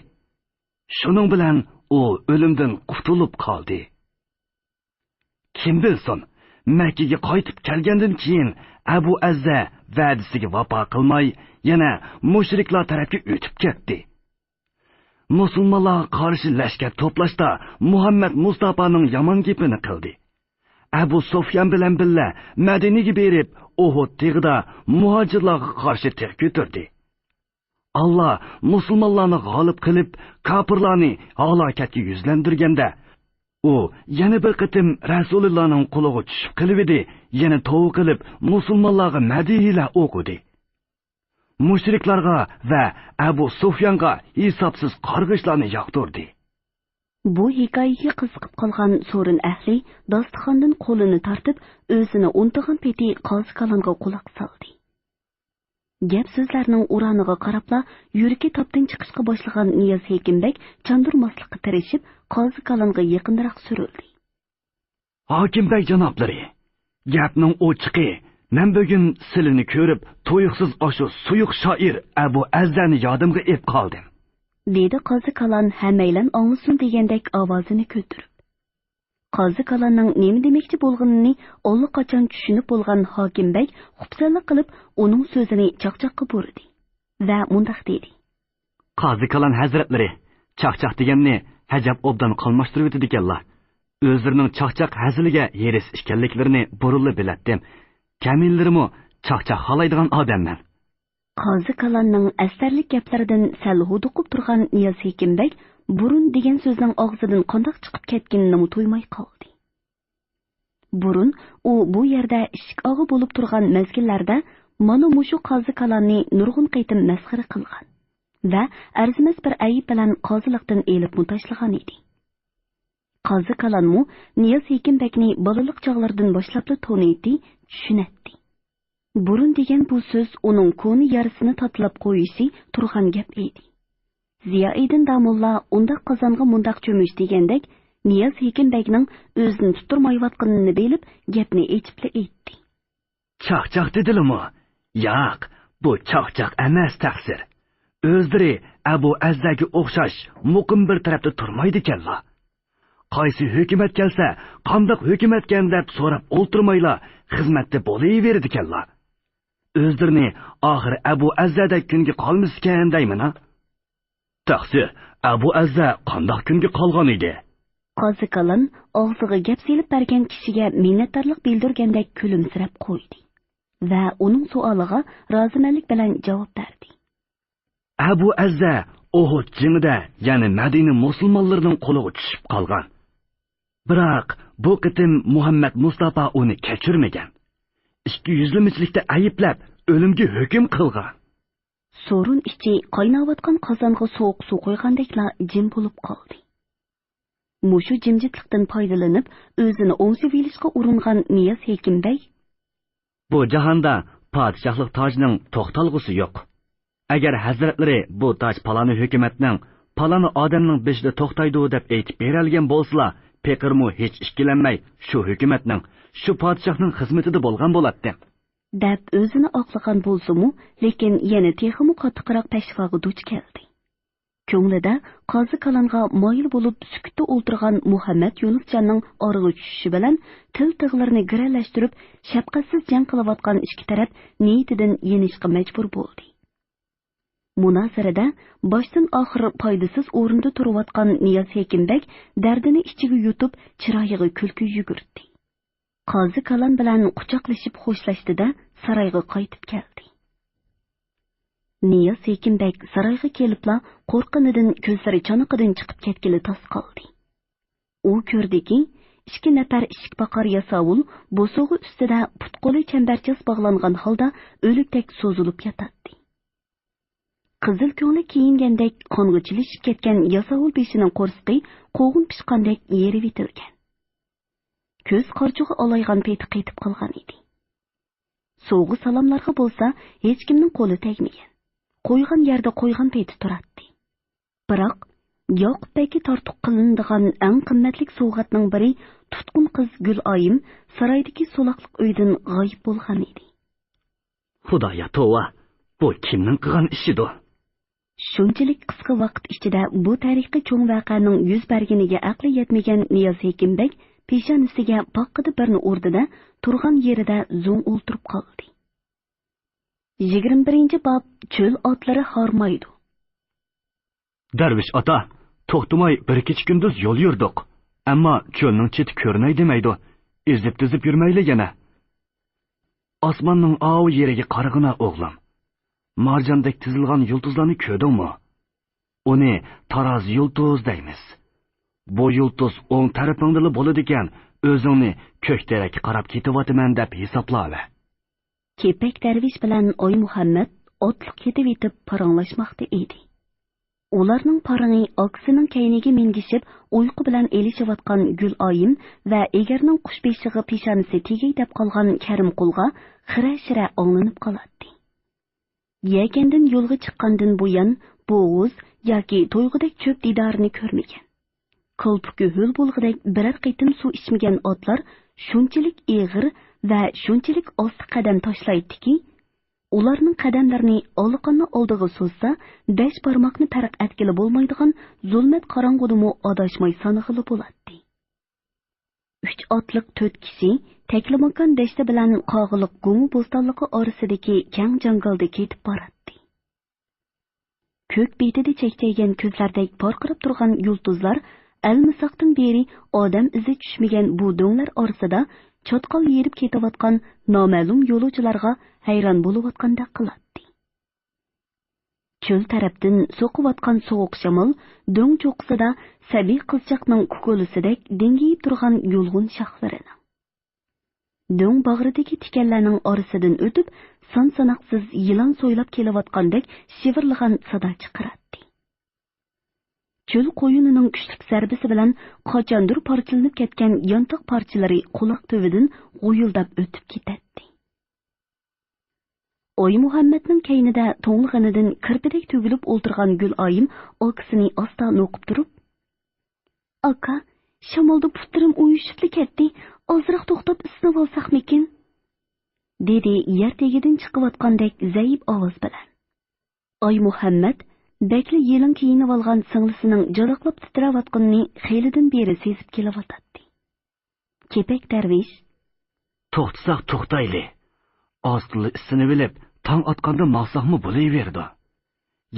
شۇنىڭ بىلەن ئۇ ئۆلۈمدىن قۇتۇلۇپ قالدى. كىم بىلسۇن، مەككىگە قايتىپ كەلگەندىن كېيىن ئەبۇ ئەززە ۋەدىسىگە ۋاپا قىلماي، يەنە مۇشرىكلار تەرەپكە ئۆتۈپ كەتتى. مۇسۇلمانلارغا قارشى لەشكەر توپلاشتا مۇھەممەد مۇستاپانىڭ يامان گېپىنى قىلدى. ئەبۇ سۇفيان بىلەن بىللە مەدىنىگە بېرىپ، ئۇھۇد تېغىدا مۇھاجىرلارغا قارشى تېغ كۆتۈردى. ئاللا مۇسۇلمانلارنى غالىب قىلىپ، كاپىرلارنى ھالاكەتكە يۈزلەندۈرگەندە، ئۇ يەنە بىر قېتىم رەسۇلۇللانىڭ قولىغا چۈشۈپ قېلىۋىدى، يەنە توۋا قىلىپ، مۇسۇلمانلارغا مەدھىيەلەر ئوقۇدى. مۇشرىكلارغا ۋە ئەبۇ سۇفيانغا ھېسابسىز قارغىشلارنى ياغدۇردى. بۇ ھېكايىگە قىزىقىپ قالغان سورۇن ئەھلى داستىخاندىن قولىنى تارتىپ، ئۆزىنى ئۇنتۇغان پېتى قازى كالانغا قۇلاق سالدى. گەپ-سۆزلەرنىڭ ئۇرانىغا قاراپلا، يۈرىكى تاپتىن چىقىشقا باشلىغان نىياز ھېكىم بەگ چاندۇرماسلىققا تىرىشىپ، قازى كالانغا يېقىنراق سۈرۈلدى. ھاكىم بەگ جانابلىرى، گەپنىڭ ئوچۇقى، مەن بۈگۈن سىلىنى كۆرۈپ، تۇيۇقسىز ئاشۇ سۇيۇق شائىر ئەبۇ ئەززەنى يادىمغا ئېلىپ قالدىم. دېدى قازى كالان ھەممەيلەن ئاڭلىسۇن دېگەندەك ئاۋازىنى كۆتۈرۈپ. قازى كالاننىڭ نېمە دېمەكچى بولغىنىنى ئاللىقاچان چۈشىنىپ بولغان ھاكىم بەگ خۇپسەنلىك قىلىپ ئۇنىڭ سۆزىنى چاقچاققا بۇرىدى ۋە مۇنداق دېدى. قازى كالان ھەزرەتلىرى، چاقچاق دېگەننى ئەجەب ئوبدان قاملاشتۇرۇۋېتىدىكەنلا. ئۆزلىرىنىڭ چاقچاق ھەزىلىگە ھېرىس ئىكەنلىكلىرىنى بۇرۇنلا بىلەتتىم. كەمىنىلىرىمۇ چاقچاق خالايدىغان ئادەممەن. قازى كالاننىڭ ئەستەرلىك گەپلىرىدىن سەل ھودۇقۇپ تۇرغان نىياز ھېكىم بەگ بۇرۇن دېگەن سۆزنىڭ ئاغزىدىن قانداق چىقىپ كەتكىنىنىمۇ تۇيماي قالدى. بۇرۇن ئۇ بۇ يەردە ئىشىك ئاغا بولۇپ تۇرغان مەزگىللەردە مانا مۇشۇ قازى كالاننى نۇرغۇن قېتىم مەسخىرە قىلغان ۋە ئەرزىمەس بىر ئەيىب بىلەن قازىلىقتىن ئېلىپمۇ تاشلىغان ئىدى. قازى كالانمۇ نىياز ھېكىم بەگنى بالىلىق چاغلىرىدىن باشلاپلا تونۇيتتى، چۈشىنەتتى. بۇرۇن دېگەن بۇ سۆز ئۇنىڭ كونا يارىسىنى تاتىلاپ قويۇشى تۇرغان گەپ ئىدى. زىيائىدىن داموللا ئۇنداق قازانغا مۇنداق چۆمۈچ دېگەندەك، نىياز ھېكىم بەگنىڭ ئۆزىنى تۇتتۇرمايۋاتقىنىنى بىلىپ، گەپنى ئېچىپلا ئېيتتى. چاقچاق دېدىلىمۇ؟ ياق، بۇ چاقچاق ئەمەس، تەقسىر. ئۆزلىرى ئەبۇ ئەززەگە ئوخشاش مۇقىم بىر تەرەپتە تۇرمايدىكەنلا. قايسى ھۆكۈمەت كەلسە، قانداق ھۆكۈمەتكەن دەپ سوراپ ئولتۇرمايلا، خىزمەتتە بولۇۋېرىدىكەنلا. ئۆزلىرىنى ئاخىر ئەبۇ ئەززەدەك كۈنگە قالمىسىكەن دەيمىنا. تەقسىر، ئەبۇ ئەززە قانداق كۈنگە قالغان ئىدى؟ قازى كالان ئاغزىغا گەپ سېلىپ بەرگەن كىشىگە مىننەتدارلىق بىلدۈرگەندەك كۈلۈمسىرەپ قويدى ۋە ئۇنىڭ سوئالىغا رازىمەنلىك بىلەن جاۋاب بەردى. ئەبۇ ئەززە ئوھۇد جېڭىدە، يەنى مەدىنە مۇسۇلمانلىرىنىڭ قولىغا چۈشۈپ قالغان. بىراق، بۇ قېتىم مۇھەممەد مۇستاپا ئۇنى كەچۈرمىگەن. ئىككى يۈزلىمىچىلىكتە ئەيىبلەپ، ئۆلۈمگە ھۆكۈم قىلغان. سورۇن ئىچى قايناۋاتقان قازانغا سوغۇق سۇ قۇيغاندەكلا جىم بولۇپ قالدى. مۇشۇ جىمجىتلىقتىن پايدىلىنىپ، ئۆزىنى ئوڭشىۋېلىشقا ئۇرۇنغان نىياز ھېكىم بەگ، بۇ جاھاندا پادىشاھلىق تاجنىڭ توختالغۇسى يوق. ئەگەر ھەزرەتلىرى بۇ تاج پالانى ھۆكۈمەتنىڭ، پالانى ئادەمنىڭ بېشىدا توختايدۇ دەپ ئېيتىپ بېرەلىگەن بولسىلا، پېقىرمۇ ھېچ ئىككىلەنمەي شۇ ھۆكۈمەتنىڭ، شۇ پادىشاھنىڭ خىزمىتىدە بولغان بولاتتى. دەپ ئۆزىنى ئاقلىغان بولسىمۇ، لېكىن يەنە تېخىمۇ قاتتىقراق پەشۋاغا دۇچ كەلدى. كۆڭلىدە قازى كالانغا مايىل بولۇپ سۈكۈتتە ئولتۇرغان مۇھەممەد يۇنۇسجاننىڭ ئارىغا چۈشۈشى بىلەن تىل تىغلىرىنى گىرەلەشتۈرۈپ، شەپقەتسىز جەڭ قىلىۋاتقان ئىككى تەرەپ نىيىتىدىن يېنىشقا مەجبۇر بولدى. مۇنازىرىدە باشتىن ئاخىر پايدىسىز ئورۇندا تۇرۇۋاتقان نىياز ھېكىم بەگ دەردىنى ئىچىگە يۇتۇپ، چىرايىغا كۈلكە يۈگۈرتتى. قازى كالان بىلەن قۇچاقلىشىپ خوشلاشتى-دە، سارايغا قايتىپ كەلدى. نىياز ھېكىم بەگ سارايغا كېلىپلا قورققىنىدىن كۆزلىرى چانىقىدىن چىقىپ كەتكىلى تاس قالدى. ئۇ كۆردىكى، ئىككى نەپەر ئىشىك باقار ياساۋۇل بوسۇغا ئۈستىدە پۇت-قولى چەمبەرچاس باغلانغان ھالدا ئۆلۈكتەك سوزۇلۇپ ياتاتتى. قىزىل كۆڭلەك كىيىنگەندەك قانغا چىلىشىپ كەتكەن ياساۋۇل بېشىنىڭ قورسىقى قوغۇن پىشقاندەك يېرىۋېتىلگەن. كۆز قارىچۇقى ئالايغان پېتى قېتىپ قالغان ئىدى. سوۋغا-سالاملارغا بولسا ھېچكىمنىڭ قولى تەگمىگەن. قويغان يەردە قويغان پېتى تۇراتتى. بىراق، ياقۇپ بەگكە تارتۇق قىلىنىدىغان ئەڭ قىممەتلىك سوۋغاتنىڭ بىرى تۇتقۇن قىز گۈلئايىم سارايدىكى سولاقلىق ئۆيدىن غايىب بولغان ئىدى. خۇدايا توۋا، بۇ كىمنىڭ قىلغان ئىشىدۇ؟ شۇنچىلىك قىسقا ۋاقىت ئىچىدە بۇ تارىخىي چوڭ ۋەقەنىڭ يۈز بەرگىنىگە ئەقلى يەتمىگەن نىياز ھېكىم بەگ پېشانىسىگە پاققىدە بىرنى ئۇردى-دە، تۇرغان يېرىدە زوڭ ئولتۇرۇپ قالدى. يىگىرمە بىرىنچى باب، چۆل ئاتلىرى ھارمايدۇ. دەرۋىش ئاتا، توختىماي بىر كېچە-كۈندۈز يول يۈردۇق. ئەمما چۆلنىڭ چېتى كۆرۈنەي دېمەيدۇ. ئېزىپ-تېزىپ يۈرمەيلى يەنە. ئاسماننىڭ ئاۋۇ يېرىگە قارىغىنا، ئوغلۇم. مارجاندەك تىزىلغان يۇلتۇزلارنى كۆردۈڭمۇ؟ ئۇنى تارازا يۇلتۇز دەيمىز. بۇ يۇلتۇز ئوڭ تەرىپىڭدىلا بولىدىكەن، ئۆزۈڭنى كۆك تېرەككە قاراپ كېتىۋاتىمەن دەپ ھېسابلاۋەر. كېپەك دەرۋىش بىلەن ئايمۇھەممەت ئاتلىق كېتىۋېتىپ پاراڭلاشماقتا ئىدى. ئۇلارنىڭ پارىڭى ئاكىسىنىڭ كەينىگە مىنگىشىپ، ئۇيقۇ بىلەن ئېلىشىۋاتقان گۈلئايىم ۋە ئېگەرنىڭ قۇش بېشىغا پېشانىسى تېگەي دەپ قالغان كەرىمقۇلغا خىرە-شىرە ئاڭلىنىپ قالاتتى. يەكەندىن يولغا چىققاندىن بۇيان، بوغۇز ياكى تويغۇدەك چۆپ دىدارىنى كۆرمىگەن. كالپۇكى ھۆل بولغۇدەك بىرەر قېتىم سۇ ئىچمىگەن ئاتلار شۇنچىلىك ئېغىر ۋە شۇنچىلىك ئاستا قەدەم تاشلايتتىكى، ئۇلارنىڭ قەدەملىرىنى ئالىقاننى ئالدىغا سوزسا، بەش بارماقنى پەرق ئەتكىلى بولمايدىغان زۇلمەت قاراڭغۇدىمۇ ئاداشماي سانىغىلى بولاتتى. ئۈچ ئاتلىق تۆت كىشى تەكلىماكان دەشتى بىلەن قاغىلىق گۇڭۇ بوستانلىقى ئارىسىدىكى كەڭ جاڭگالدا كېتىپ باراتتى. كۆك بېتىدە چەكچەيگەن كۆزلەردەك پارقىراپ تۇرغان يۇلتۇزلار ئەلمىساقتىن بېرى ئادەم ئىزى چۈشمىگەن بۇ دۆڭلەر ئارىسىدا چاتقال يېرىپ كېتىۋاتقان نامەلۇم يولۇچىلارغا ھەيران بولۇۋاتقاندەك قىلاتتى. چۆل تەرەپتىن سوقۇۋاتقان سوغۇق شامال دۆڭ چوققىسىدا سەبىي قىزچاقنىڭ كۇكۇلىسىدەك دىڭگىيىپ تۇرغان يۇلغۇن شاخلىرىنىڭ، دۆڭ باغرىدىكى تىكەنلەرنىڭ ئارىسىدىن ئۆتۈپ، سان-ساناقسىز يىلان سويلاپ كېلىۋاتقاندەك شىۋىرلىغان سادا چىقىراتتى. چۆل قويۇنىنىڭ كۈچلۈك زەربىسى بىلەن قاچاندۇر پارچىلىنىپ كەتكەن يانتاق پارچىلىرى قۇلاق تۈۋىدىن غۇيۇلداپ ئۆتۈپ كېتەتتى. ئايمۇھەممەتنىڭ كەينىدە توڭلىغىنىدىن كىرپىدەك تۈگۈلۈپ ئولتۇرغان گۈلئايىم ئاكىسىنى ئاستا نوقۇپ تۇرۇپ، «ئاكا، شامالدا پۇتلىرىم ئۇيۇشۇپلا كەتتى، ئازراق توختاپ ئىسسىنىۋالساقمىكىن؟» دېدى يەر تېگىدىن چىقىۋاتقاندەك زەئىپ ئاۋاز بىلەن. ئايمۇھەممەت بەكلا يېلىڭ كىيىنىۋالغان سىڭلىسىنىڭ جالاقلاپ تىترەۋاتقىنىنى خېلىدىن بېرى سېزىپ كېلىۋاتاتتى. كېپەك دەرۋىش: «توختىساق توختايلى. ئاز تولا ئىسسىنىۋېلىپ، تاڭ ئاتقاندا ماڭساقمۇ بولۇۋېرىدۇ.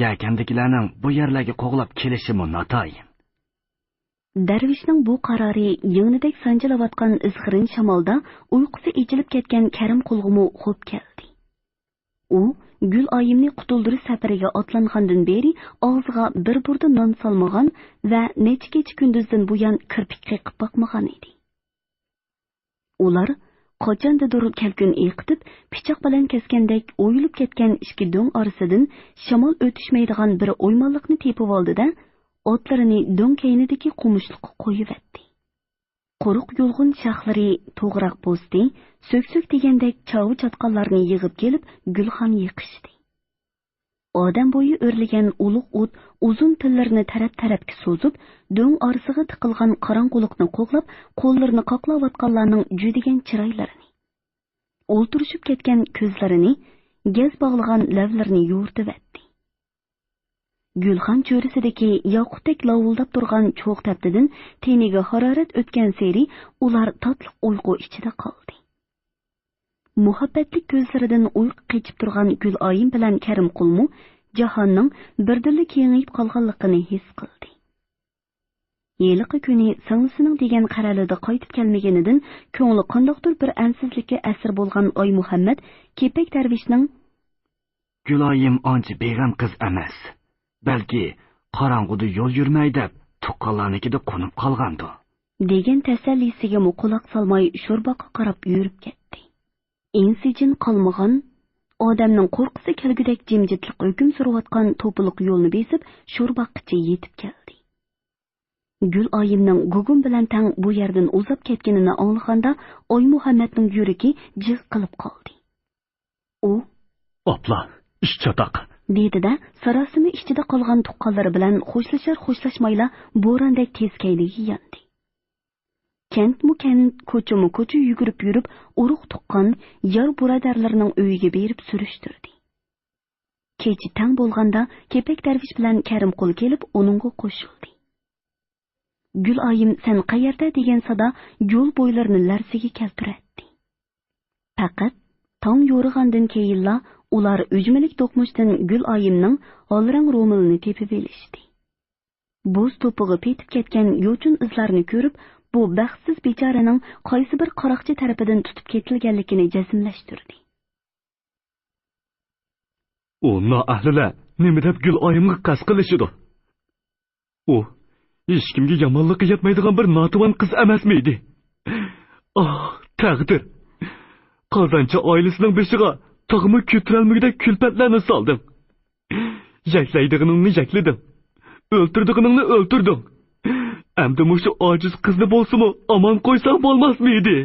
يەكەندىكىلەرنىڭ بۇ يەرلەرگە قوغلاپ كېلىشىمۇ ناتايىن.» دەرۋىشنىڭ بۇ قارارى يىڭنىدەك سانجىلىۋاتقان ئىزخىرىن شامالدا ئۇيقۇسى ئېچىلىپ كەتكەن كەرىم قۇلغىمۇ خوپ كەلدى. ئۇ گۈلئايىمنى قۇتۇلدۇرۇش سەپىرىگە ئاتلانغاندىن بېرى ئاغزىغا بىر بۇردا نان سالمىغان ۋە نەچچە كېچە-كۈندۈزدىن بۇيان كىرپىك قېقىپ باقمىغان ئىدى. ئۇلار قاچاندىدۇر كەلكۈن ئېقىتىپ، پىچاق بىلەن كەسكەندەك ئويۇلۇپ كەتكەن ئىككى دۆڭ ئارىسىدىن شامال ئۆتۈشمەيدىغان بىر ئويمانلىقنى تېپىۋالدى-دە، ئاتلىرىنى دۆڭ كەينىدىكى قومۇشلۇققا قويۇۋەتتى. قۇرۇق يۇلغۇن شاخلىرى توغراق بوستى، سۆكسۆك دېگەندەك چاۋا چاتقاللارنى يىغىپ كېلىپ، گۈلخان يېقىشتى. ئادەم بويى ئۆرلىگەن ئۇلۇغ ئوت ئۇزۇن تىللىرىنى تەرەپ-تەرەپكە سوزۇپ، دۆڭ ئارىسىغا تىقىلغان قاراڭغۇلۇقنى قوغلاپ، قوللىرىنى قاقلاۋاتقانلارنىڭ جۈدىگەن چىرايلىرىنى، ئولتۇرۇشۇپ كەتكەن كۆزلىرىنى، گەز باغلىغان لەۋلىرىنى يورۇتۇۋەتتى. گۈلخان چۆرىسىدىكى ياقۇتتەك لاۋۇلداپ تۇرغان چوغ تەپتىدىن تېنىگە ھارارەت ئۆتكەنسېرى ئۇلار تاتلىق ئۇيقۇ ئىچىدە قالدى. مۇھەببەتلىك كۆزلىرىدىن ئۇيقۇ قېچىپ تۇرغان گۈلئايىم بىلەن كەرىمقۇلمۇ جاھاننىڭ بىردىنلا كېڭىيىپ قالغانلىقىنى ھېس قىلدى. ھېلىقى كۈنى سىڭلىسىنىڭ دېگەن قەرەلىدە قايتىپ كەلمىگىنىدىن كۆڭلى قانداقتۇر بىر ئەنسىزلىككە ئەسىر بولغان ئايمۇھەممەت كېپەك دەرۋىشنىڭ: «گۈلايىم ئانچە بىغەم قىز ئەمەس. بەلكى قاراڭغۇدا يول يۈرمەي دەپ، تۇغقانلارنىڭكىدە قونۇپ قالغاندۇ.» دېگەن تەسەللىسىگىمۇ قۇلاق سالماي، شورباغقا قاراپ يۈرۈپ كەتتى. ئىنسىجىن قالمىغان، ئادەمنىڭ قورققۇسى كەلگۈدەك جىمجىتلىق ھۆكۈم سۈرۈۋاتقان توپىلىق يولنى بېسىپ، شورباغقىچە يېتىپ كەلدى. گۈلئايىمنىڭ گۇگۇم بىلەن تەڭ بۇ يەردىن ئۇزاپ كەتكىنىنى ئاڭلىغاندا، ئايمۇھەممەتنىڭ يۈرىكى جىغ قىلىپ قالدى. ئۇ: «ئاپلا، ئىش چاتاق!» دېدى-دە، ساراسىمە ئىچىدە قالغان تۇغقانلىرى بىلەن خوشلىشار-خوشلاشمايلا بوراندەك تېز كەينىگە ياندى. كەنتمۇ كەنت، كوچىمۇ كوچا يۈگۈرۈپ يۈرۈپ، ئۇرۇق-تۇغقان، يار-بۇرادەرلىرىنىڭ ئۆيىگە بېرىپ سۈرۈشتۈردى. كېچە تەڭ بولغاندا، كېپەك دەرۋىش بىلەن كەرىمقۇل كېلىپ، ئۇنىڭغا قوشۇلدى. «گۈلئايىم، سەن قەيەردە؟» دېگەن سادا يول بويلىرىنى لەرزىگە كەلتۈرەتتى. پەقەت تاڭ يورۇغاندىن كېيىنلا ئۇلار ئۈجمىلىك دوقمۇشتىن گۈلئايىمنىڭ ھالرەڭ رومىلىنى تېپىۋېلىشتى. بۇز توپىغا پېتىپ كەتكەن يوچۇن ئىزلارنى كۆرۈپ، بۇ بەختسىز بىچارىنىڭ قايسى بىر قاراقچى تەرىپىدىن تۇتۇپ كېتىلگەنلىكىنى جەزملەشتۈردى. ئۇ نائەھلىلەر نېمە دەپ گۈلئايىمغا قەست قىلىشىدۇ؟ ئۇ ھېچكىمگە يامانلىققا يەتمەيدىغان بىر ناتىۋان قىز ئەمەسمىدى؟ ئاھ، تەقدىر! قازانچى ئائىلىسىنىڭ بېشىغا تاغمۇ كۆتۈرەلمىگۈدەك كۈلپەتلەرنى سالدىڭ. يەكلەيدىغىنىڭنى يەكلىدىڭ. ئۆلتۈرىدىغىنىڭنى ئۆلتۈردۈڭ. ئەمدى مۇشۇ ئاجىز قىزنى بولسىمۇ ئامان قويساڭ بولماسمىدى؟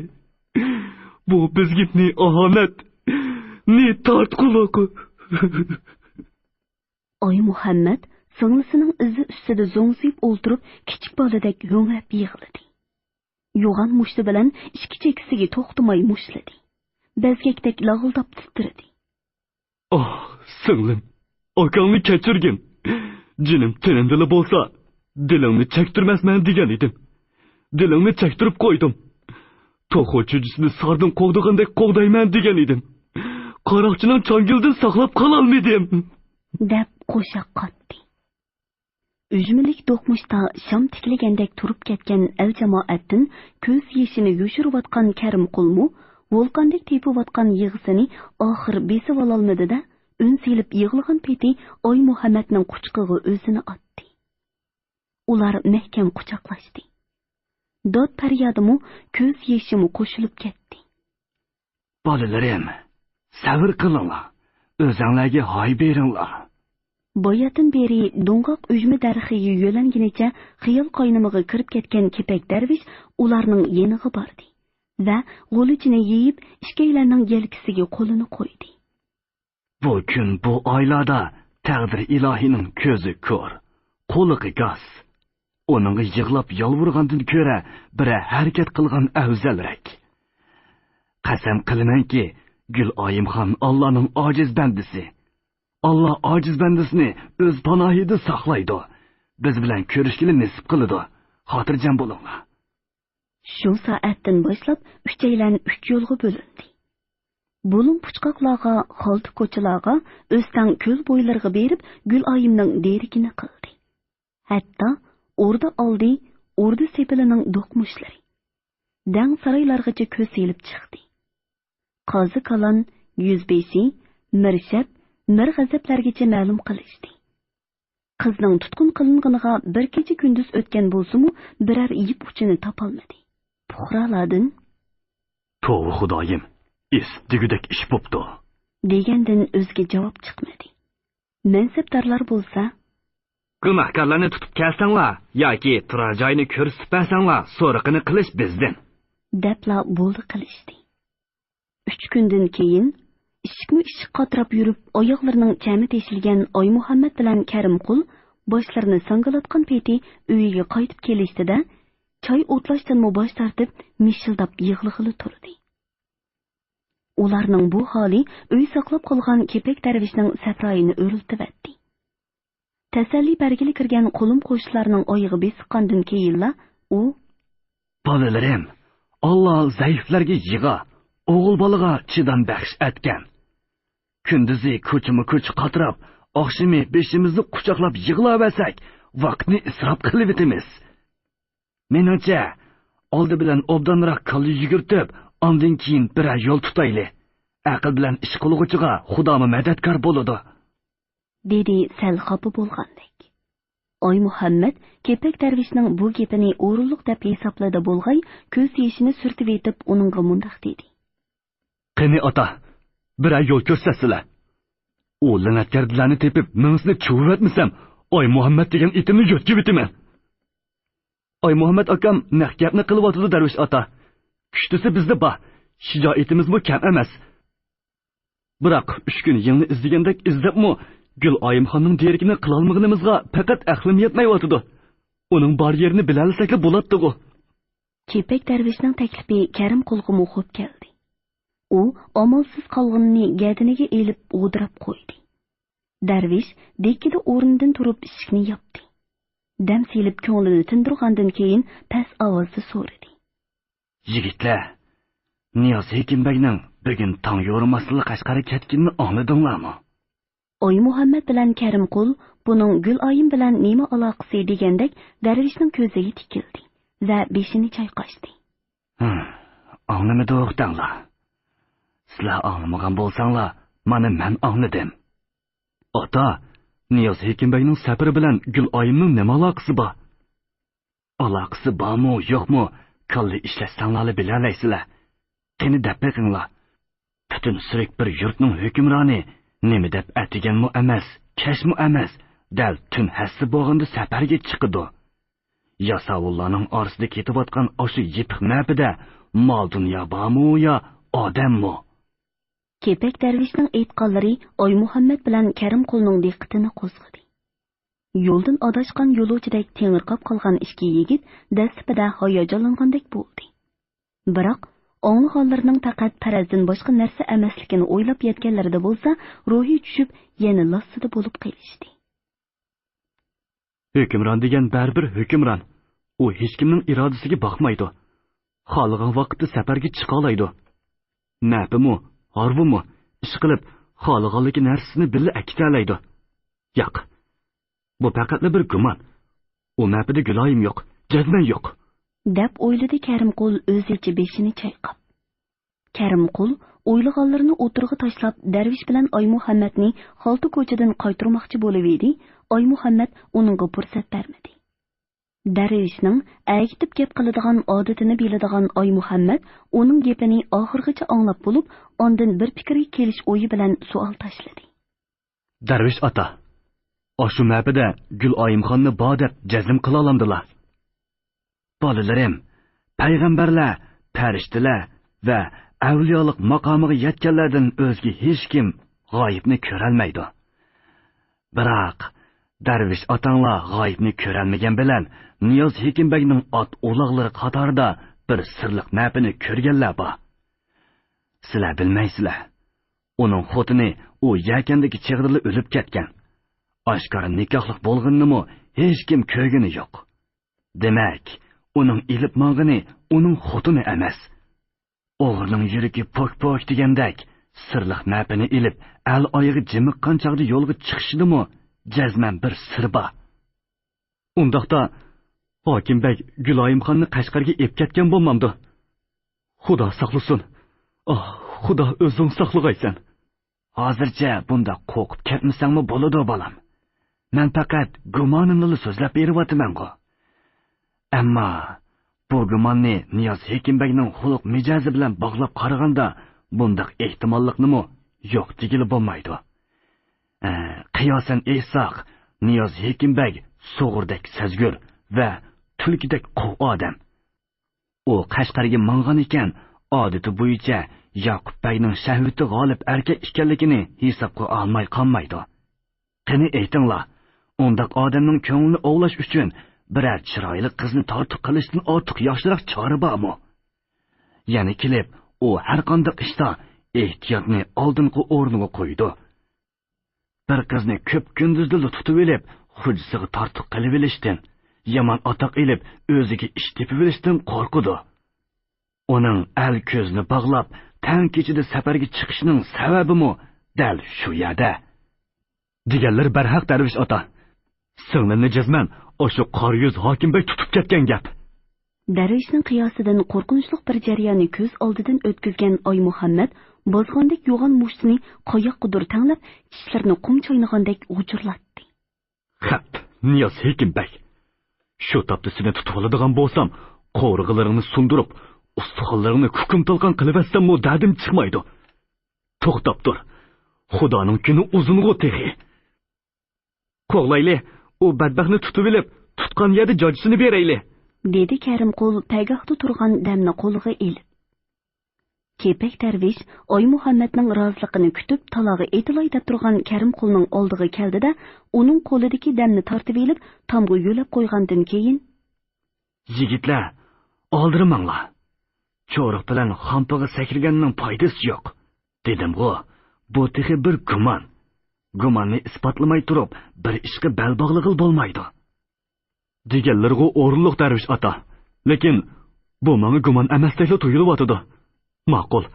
بۇ بىزگە نى ئاھانەت، نى تارتقۇلۇق. ئايمۇھەممەت سىڭلىسىنىڭ ئىزى ئۈستىدە زوڭزىيىپ ئولتۇرۇپ، كىچىك بالىدەك ھۆڭرەپ يىغلىدى. يوغان مۇشتى بىلەن ئىككى چېكىسىگە توختىماي مۇشتلىدى. بەزگەكتەك لاغىلداپ تىترىدى. ئاھ، سىڭلىم، ئاكاڭنى كەچۈرگىن. جېنىم تېنىمدىلا بولسا، دىلىڭنى چەكتۈرمەسمەن دېگەن ئىدىم. دىلىڭنى چەكتۈرۈپ قويدۇم. توخۇ چۈجىسىنى ساردىن قوغدىغاندەك قوغدايمەن دېگەن ئىدىم. قاراقچىنىڭ چاڭگىلىدىن ساقلاپ قالالمىدىم. دەپ قوشاق قاتتى. ئۈجمىلىك دوقمۇشتا شام تىكلىگەندەك تۇرۇپ كەتكەن ئەل جامائەتتىن كۆز يېشىنى يوشۇرۇۋاتقان كەرىمقۇلمۇ ۋولقاندەك تېپىۋاتقان يىغىسىنى ئاخىر بېسىۋالالمىدى-دە، ئۈن سېلىپ يىغلىغان پېتى ئايمۇھەممەتنىڭ قۇچىقىغا ئۆزىنى ئاتتى. ئۇلار مەھكەم قۇچاقلاشتى. داد-پەريادىمۇ، كۆز يېشىمۇ قوشۇلۇپ كەتتى. بالىلىرىم، سەۋر قىلىڭلار، ئۆزەڭلارگە ھاي بېرىڭلار. باياتىن بېرى دوڭغاق ئۈجمە دەرىخىگە يۆلەنگىنىچە خىيال قاينىمىغا كىرىپ كەتكەن كېپەك دەرۋىش ئۇلارنىڭ يېنىغا باردى ۋە غۇلىچىنى يېيىپ، ئىككىيلەننىڭ يەلكىسىگە قولىنى قويدى. بۇ كۈن، بۇ ئايلاردا تەقدىر ئىلاھىنىڭ كۆزى كور، قۇلىقى گاس. ئۇنىڭغا يىغلاپ يالۋۇرغاندىن كۆرە بىرەر ھەرىكەت قىلغان ئەۋزەلرەك. قەسەم قىلىمەنكى، گۈل ئايىمخان ئاللانىڭ ئاجىز بەندىسى. ئاللا ئاجىز بەندىسىنى ئۆز پاناھىدا ساقلايدۇ. بىز بىلەن كۆرۈشكىلى نېسىپ قىلىدۇ. خاتىرجەم بولۇڭلار. شۇ سائەتتىن باشلاپ ئۈچەيلەن ئۈچ يولغا بۆلۈندى. بۇلۇڭ پۇچقاقلارغا، خالتا كوچىلارغا، ئۆستەڭ كۆل بويلىرىغا بېرىپ، گۈل ئايىمنىڭ دېرىكىنى قىلدى. ھەتتا ئوردا ئالدى، ئوردا سېپىلىنىڭ دوقمۇشلىرى، دەڭ سارايلارغىچە كۆز سېلىپ چىقتى. قازى كالان، يۈزبېشى، مىرشەپ، مىرغەزەپلەرگىچە مەلۇم قىلىشتى. قىزنىڭ تۇتقۇن قىلىنغىنىغا بىر كېچە-كۈندۈز ئۆتكەن بولسىمۇ، بىرەر يىپ ئۇچىنى تاپالمىدى. پۇقرالاردىن، توۋا خۇدايىم، ئېسىپ دېگۈدەك ئىش بوپتۇ، دېگەندىن ئۆزگە جاۋاب چىقمىدى. مەنسەپدارلار بولسا، گۇناھكارلارنى تۇتۇپ كەلسەڭلار ياكى تۇرار جايىنى كۆرسىتىپ بەرسەڭلار، سورىقىنى قىلىش بىزدىن، دەپلا بولدى قىلىشتى. ئۈچ كۈندىن كېيىن، ئىشىكمۇ ئىشىك قاتراپ يۈرۈپ، ئاياغلىرىنىڭ چەمى تېشىلگەن ئايمۇھەممەت بىلەن كەرىمقۇل باشلىرىنى ساڭگىلاتقان پېتى ئۆيىگە قايتىپ كېلىشتى-دە، چاي ئوتلاشتىنمۇ باش تارتىپ، مىشىلداپ يىغلىغىلى تۇردى. ئۇلارنىڭ بۇ ھالى ئۆي ساقلاپ قالغان كېپەك دەرۋىشنىڭ سەپرايىنى ئۆرۈلتۈۋەتتى. تەسەللى بەرگىلى كىرگەن قولۇم-قوشنىلارنىڭ ئايىغى بېسىققاندىن كېيىنلا ئۇ، بالىلىرىم، ئاللا زەئىپلەرگە يىغا، ئوغۇل بالىغا چىدام بەخش ئەتكەن. كۈندۈزى كوچىمۇ كوچا قاتراپ، ئاخشىمى بېشىمىزنى قۇچاقلاپ يىغلاۋەرسەك، ۋاقىتنى ئىسراپ قىلىۋېتىمىز. مېنىڭچە، ئالدى بىلەن ئوبدانراق كاللا يۈگۈرتۈپ، ئاندىن كېيىن بىرەر يول تۇتايلى. ئەقىل بىلەن ئىش قىلغۇچىغا خۇدامۇ مەدەتكار بولىدۇ، دېدى سەل خاپا بولغاندەك. ئايمۇھەممەت كېپەك دەرۋىشنىڭ بۇ گېپىنى ئورۇنلۇق دەپ ھېسابلىدى بولغاي، كۆز يېشىنى سۈرتۈۋېتىپ ئۇنىڭغا مۇنداق دېدى. قېنى ئاتا، بىرەر يول كۆرسەتسىلە. ئۇ لەنەتكەردىلەرنى تېپىپ مېڭىسىنى چۇۋۇۋەتمىسەم، ئايمۇھەممەت دېگەن ئېتىمنى يۆتكىۋېتىمەن. ئايمۇھەممەت ئاكام نەق گەپنى قىلىۋاتىدۇ دەرۋىش ئاتا. كۈچتىسى بىزدە بار، شىجائىتىمىزمۇ كەم ئەمەس. بىراق ئۈچ كۈن يىڭنە ئىزدىگەندەك ئىزدەپمۇ، گۈل ئايىمخاننىڭ دېرىكىنى قىلالمىغىنىمىزغا پەقەت ئەقلىم يەتمەيۋاتىدۇ. ئۇنىڭ بار يېرىنى بىلەلىسەكلا بولاتتىغۇ. كېپەك دەرۋىشنىڭ تەكلىپى كەرىم قۇلغىمۇ خوپ كەلدى. ئۇ ئامالسىز قالغىنىنى گەدىنىگە ئېلىپ غودراپ قويدى. دەرۋىش دىككىدە ئورنىدىن تۇرۇپ ئىشىكنى ياپتى. دەم سېلىپ كۆڭلىنى تىندۇرغاندىن كېيىن پەس ئاۋازدا سورىدى. يىگىتلەر، نىياز ھېكىم بەگنىڭ بۈگۈن تاڭ يورۇماستىنلا قەشقەرگە كەتكىنىنى ئاڭلىدىڭلارمۇ؟ ئايمۇھەممەت بىلەن كەرىمقۇل بۇنىڭ گۈل ئايىم بىلەن نېمە ئالاقىسى دېگەندەك دەرۋىشنىڭ كۆزىگە تىكىلدى ۋە بېشىنى چايقاشتى. ھىم، ئاڭلىمىدۇق دەڭلار. سىلەر ئاڭلىمىغان بولساڭلار، مانا مەن ئاڭلىدىم. ئاتا، نىياز ھېكىم بەگنىڭ سەپىرى بىلەن گۈل ئايىمنىڭ نېمە ئالاقىسى بار؟ ئالاقىسى بارمۇ، يوقمۇ، كاللا ئىشلەتسەڭلارلا بىلەلەيسىلەر. قېنى دەپ بېقىڭلار. پۈتۈن سۈرۈك بىر يۇرتنىڭ ھۆكۈمرانى نېمە دەپ ئەتىگەنمۇ ئەمەس، كەچمۇ ئەمەس، دەل تۈن ھەسسە بولغاندا سەپەرگە چىقىدۇ. ياساۋۇللارنىڭ ئارىسىدا كېتىۋاتقان ئاشۇ يېپىق مەپىدە مال-دۇنيا بارمۇ يا ئادەممۇ؟ كېپەك دەرۋىشنىڭ ئېيتقانلىرى ئايمۇھەممەت بىلەن كەرىمقۇلنىڭ دىققىتىنى قوزغىدى. يولدىن ئاداشقان يولۇچىدەك تېڭىرقاپ قالغان ئىككى يىگىت دەسلىپىدە ھاياجانلانغاندەك بولدى. بىراق، ئاڭلىغانلىرىنىڭ پەقەت پەرەزدىن باشقا نەرسە ئەمەسلىكىنى ئويلاپ يەتكەنلىرىدە بولسا، روھى چۈشۈپ، يەنە لاسسىدە بولۇپ قېلىشتى. ھۆكۈمران دېگەن بەرىبىر ھۆكۈمران. ئۇ ھېچكىمنىڭ ئىرادىسىگە باقمايدۇ. خالىغان ۋاقىتتا سەپەرگە چىقالايدۇ. مەپىمۇ، ھارۋىمۇ، ئىشقىلىپ، خالىغانلىكى نەرسىسىنى بىللە ئەكېتەلەيدۇ. ياق، بۇ پەقەتلا بىر گۇمان. ئۇ مەپىدە گۈلايىم يوق، جەزمەن يوق. دەپ ئويلىدى كەرىمقۇل ئۆزىچە بېشىنى چايقاپ. كەرىمقۇل ئويلىغانلىرىنى ئوتتۇرىغا تاشلاپ، دەرۋىش بىلەن ئايمۇھەممەتنى خالتا كوچىدىن قايتۇرماقچى بولۇۋىدى، ئايمۇھەممەت ئۇنىڭغا پۇرسەت بەرمىدى. دەرۋىشنىڭ ئەگىتىپ گەپ قىلىدىغان ئادىتىنى بىلىدىغان ئايمۇھەممەت ئۇنىڭ گېپىنى ئاخىرغىچە ئاڭلاپ بولۇپ، ئاندىن بىر پىكىرگە كېلىش ئويى بىلەن سوئال تاشلىدى. دەرۋىش ئاتا، ئاشۇ مەپىدە گۈلئايىمخاننى بار دەپ جەزم قىلالامدىلا؟ بالىلىرىم، پەيغەمبەرلەر، پەرىشتىلەر ۋە ئەۋلىيالىق ماقامىغا يەتكەنلەردىن ئۆزگە ھېچكىم غايىبنى كۆرەلمەيدۇ. بىراق، دەرۋىش ئاتاڭلار غايىبنى كۆرەلمىگەن بىلەن، نىياز ھېكىم بەگنىڭ ئات ئۇلاغلىرى قاتارىدا بىر سىرلىق مەپىنى كۆرگەنلەر بار. سىلەر بىلمەيسىلەر. ئۇنىڭ خوتۇنى ئۇ يەكەندىكى چېغىدىلا ئۆلۈپ كەتكەن. ئاشكارا نىكاھلىق بولغىنىنىمۇ ھېچكىم كۆرگىنى يوق. دېمەك، ئۇنىڭ ئېلىپ ماڭغىنى ئۇنىڭ خوتۇنى ئەمەس. ئوغرىنىڭ يۈرىكى پوك-پوك دېگەندەك، سىرلىق مەپىنى ئېلىپ، ئەل-ئايىغى جىمىققان چاغدا يولغا چىقىشىدىمۇ جەزمەن بىر سىر بار. ئۇنداقتا، ھاكىم بەگ گۈلايىمخاننى قەشقەرگە ئېلىپ كەتكەن بولمامدۇ؟ خۇدا ساقلىسۇن. ئاھ، خۇدا ئۆزۈڭ ساقلىغايسەن. ھازىرچە بۇنداق قورقۇپ كەتمىسەڭمۇ بولىدۇ، بالام. مەن پەقەت گۇمانىمنىلا سۆزلەپ بېرىۋاتىمەنغۇ. ئەمما بۇ گۇماننى نىياز ھېكىم بەگنىڭ خۇلق مىجەزى بىلەن باغلاپ قارىغاندا، بۇنداق ئېھتىماللىقنىمۇ يوق دېگىلى بولمايدۇ. ئە، قىياسەن ئېيتساق، نىياز ھېكىم بەگ سۇغۇردەك سەزگۈر ۋە تۈلكىدەك قوۋ ئادەم. ئۇ قەشقەرگە ماڭغان ئىكەن، ئادىتى بويىچە ياقۇپ بەگنىڭ شەھۋىتى غالىب ئەركەك ئىكەنلىكىنى ھېسابقا ئالماي قالمايدۇ. قېنى ئېيتىڭلار، ئۇنداق ئادەمنىڭ كۆڭلىنى ئوۋلاش ئۈچۈن بىرەر چىرايلىق قىزنى تارتۇق قىلىشتىن ئارتۇق ياخشىراق چارە بارمۇ؟ يەنە كېلىپ، ئۇ ھەرقانداق ئىشتا ئېھتىياتنى ئالدىنقى ئورۇنغا قويىدۇ. بىر قىزنى كۆپ كۈندۈزدىلا تۇتۇۋېلىپ، خوجىسىغا تارتۇق قىلىۋېلىشتىن، يامان ئاتاق ئېلىپ، ئۆزىگە ئىش تېپىۋېلىشتىن قورقىدۇ. ئۇنىڭ ئەل كۆزىنى باغلاپ، تەڭ كېچىدە سەپەرگە چىقىشىنىڭ سەۋەبىمۇ دەل شۇ يەردە. دېگەنلىرى بەرھەق، دەرۋىش ئاتا. سىڭلىمنى جەزمەن ئاشۇ قارا يۈز ھاكىم بەگ تۇتۇپ كەتكەن گەپ. دەرۋىشنىڭ قىياسىدىن قورقۇنچلۇق بىر جەرياننى كۆز ئالدىدىن ئۆتكۈزگەن ئايمۇھەممەت بازغاندەك يوغان مۇشتىنى قاياققىدۇر تەڭلەپ، چىشلىرىنى قۇم چاينىغاندەك غۇچۇرلاتتى. خەپ، نىياز ھېكىم بەگ. شۇ تاپتا سېنى تۇتۇۋالىدىغان بولسام، قورۇغىلىرىڭنى سۇندۇرۇپ، ئۇستىخانلىرىڭنى كۇكۇم تالقان قىلىۋەتسەممۇ دەردىم چىقمايدۇ. توختاپ تۇر. خۇدانىڭ كۈنى ئۇزۇنغۇ تېخى. قوغلايلى، ئۇ بەتبەختنى تۇتۇۋېلىپ، تۇتقان يەردە جاجىسىنى بېرەيلى. دېدى كەرىمقۇل پەگاھتا تۇرغان دەمنى قولىغا ئېلىپ. كېپەك دەرۋىش ئايمۇھەممەتنىڭ رازىلىقىنى كۈتۈپ، تالاغا ئېتىلاي دەپ تۇرغان كەرىمقۇلنىڭ ئالدىغا كەلدى-دە، ئۇنىڭ قولىدىكى دەمنى تارتىۋېلىپ، تامغا يۆلەپ قويغاندىن كېيىن، يىگىتلەر، ئالدىرىماڭلار. چورۇق بىلەن خامپىغا سەكرىگەننىڭ پايدىسى يوق. دېدىمغۇ، بۇ تېخى بىر گۇمان. گۇماننى ئىسپاتلىماي تۇرۇپ، بىر ئىشقا بەل باغلىغىلى بولمايدۇ. دېگەنلىرىغۇ ئورۇنلۇق، دەرۋىش ئاتا. لېكىن بۇ ماڭا گۇمان ئەمەستەكلا تۇيۇلۇۋاتىدۇ. ماقۇل،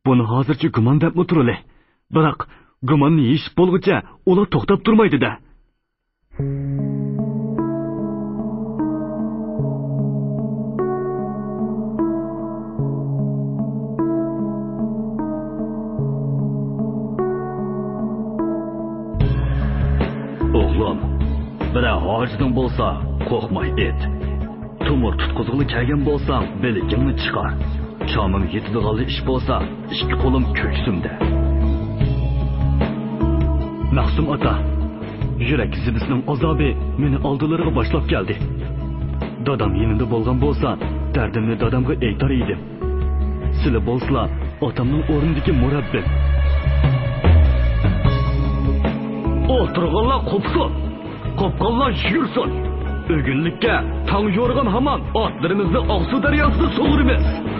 بۇنى ھازىرچە گۇمان دەپمۇ تۇرىلى. بىراق گۇماننى يېشىپ بولغۇچە ئۇلار توختاپ تۇرمايدۇ-دە. ئوغلۇم، بىرەر ھاجىتىڭ بولسا، قورقماي ئېيت. تومۇر تۇتقۇزغىلى كەلگەن بولساڭ، بىلىكىڭنى چىقار. چامىم يېتىدىغانلا ئىش بولسا، ئىككى قولۇم كۆكسۈمدە. مەخسۇم ئاتا، يۈرەك زىدىسىنىڭ ئازابى مېنى ئالدىلىرىغا باشلاپ كەلدى. دادام يېنىمدا بولغان بولسا، دەردىمنى دادامغا ئېيتار ئىدىم. سىلە بولسىلا ئاتامنىڭ ئورنىدىكى مۇرەببىم. ئولتۇرغانلار قوپسۇن، قوپقانلار يۈگۈرسۇن. ئۆگۈنلۈككە تاڭ يورۇغان ھامان ئاتلىرىمىزنى ئاقسۇ دەرياسىدا سۇغۇرىمىز.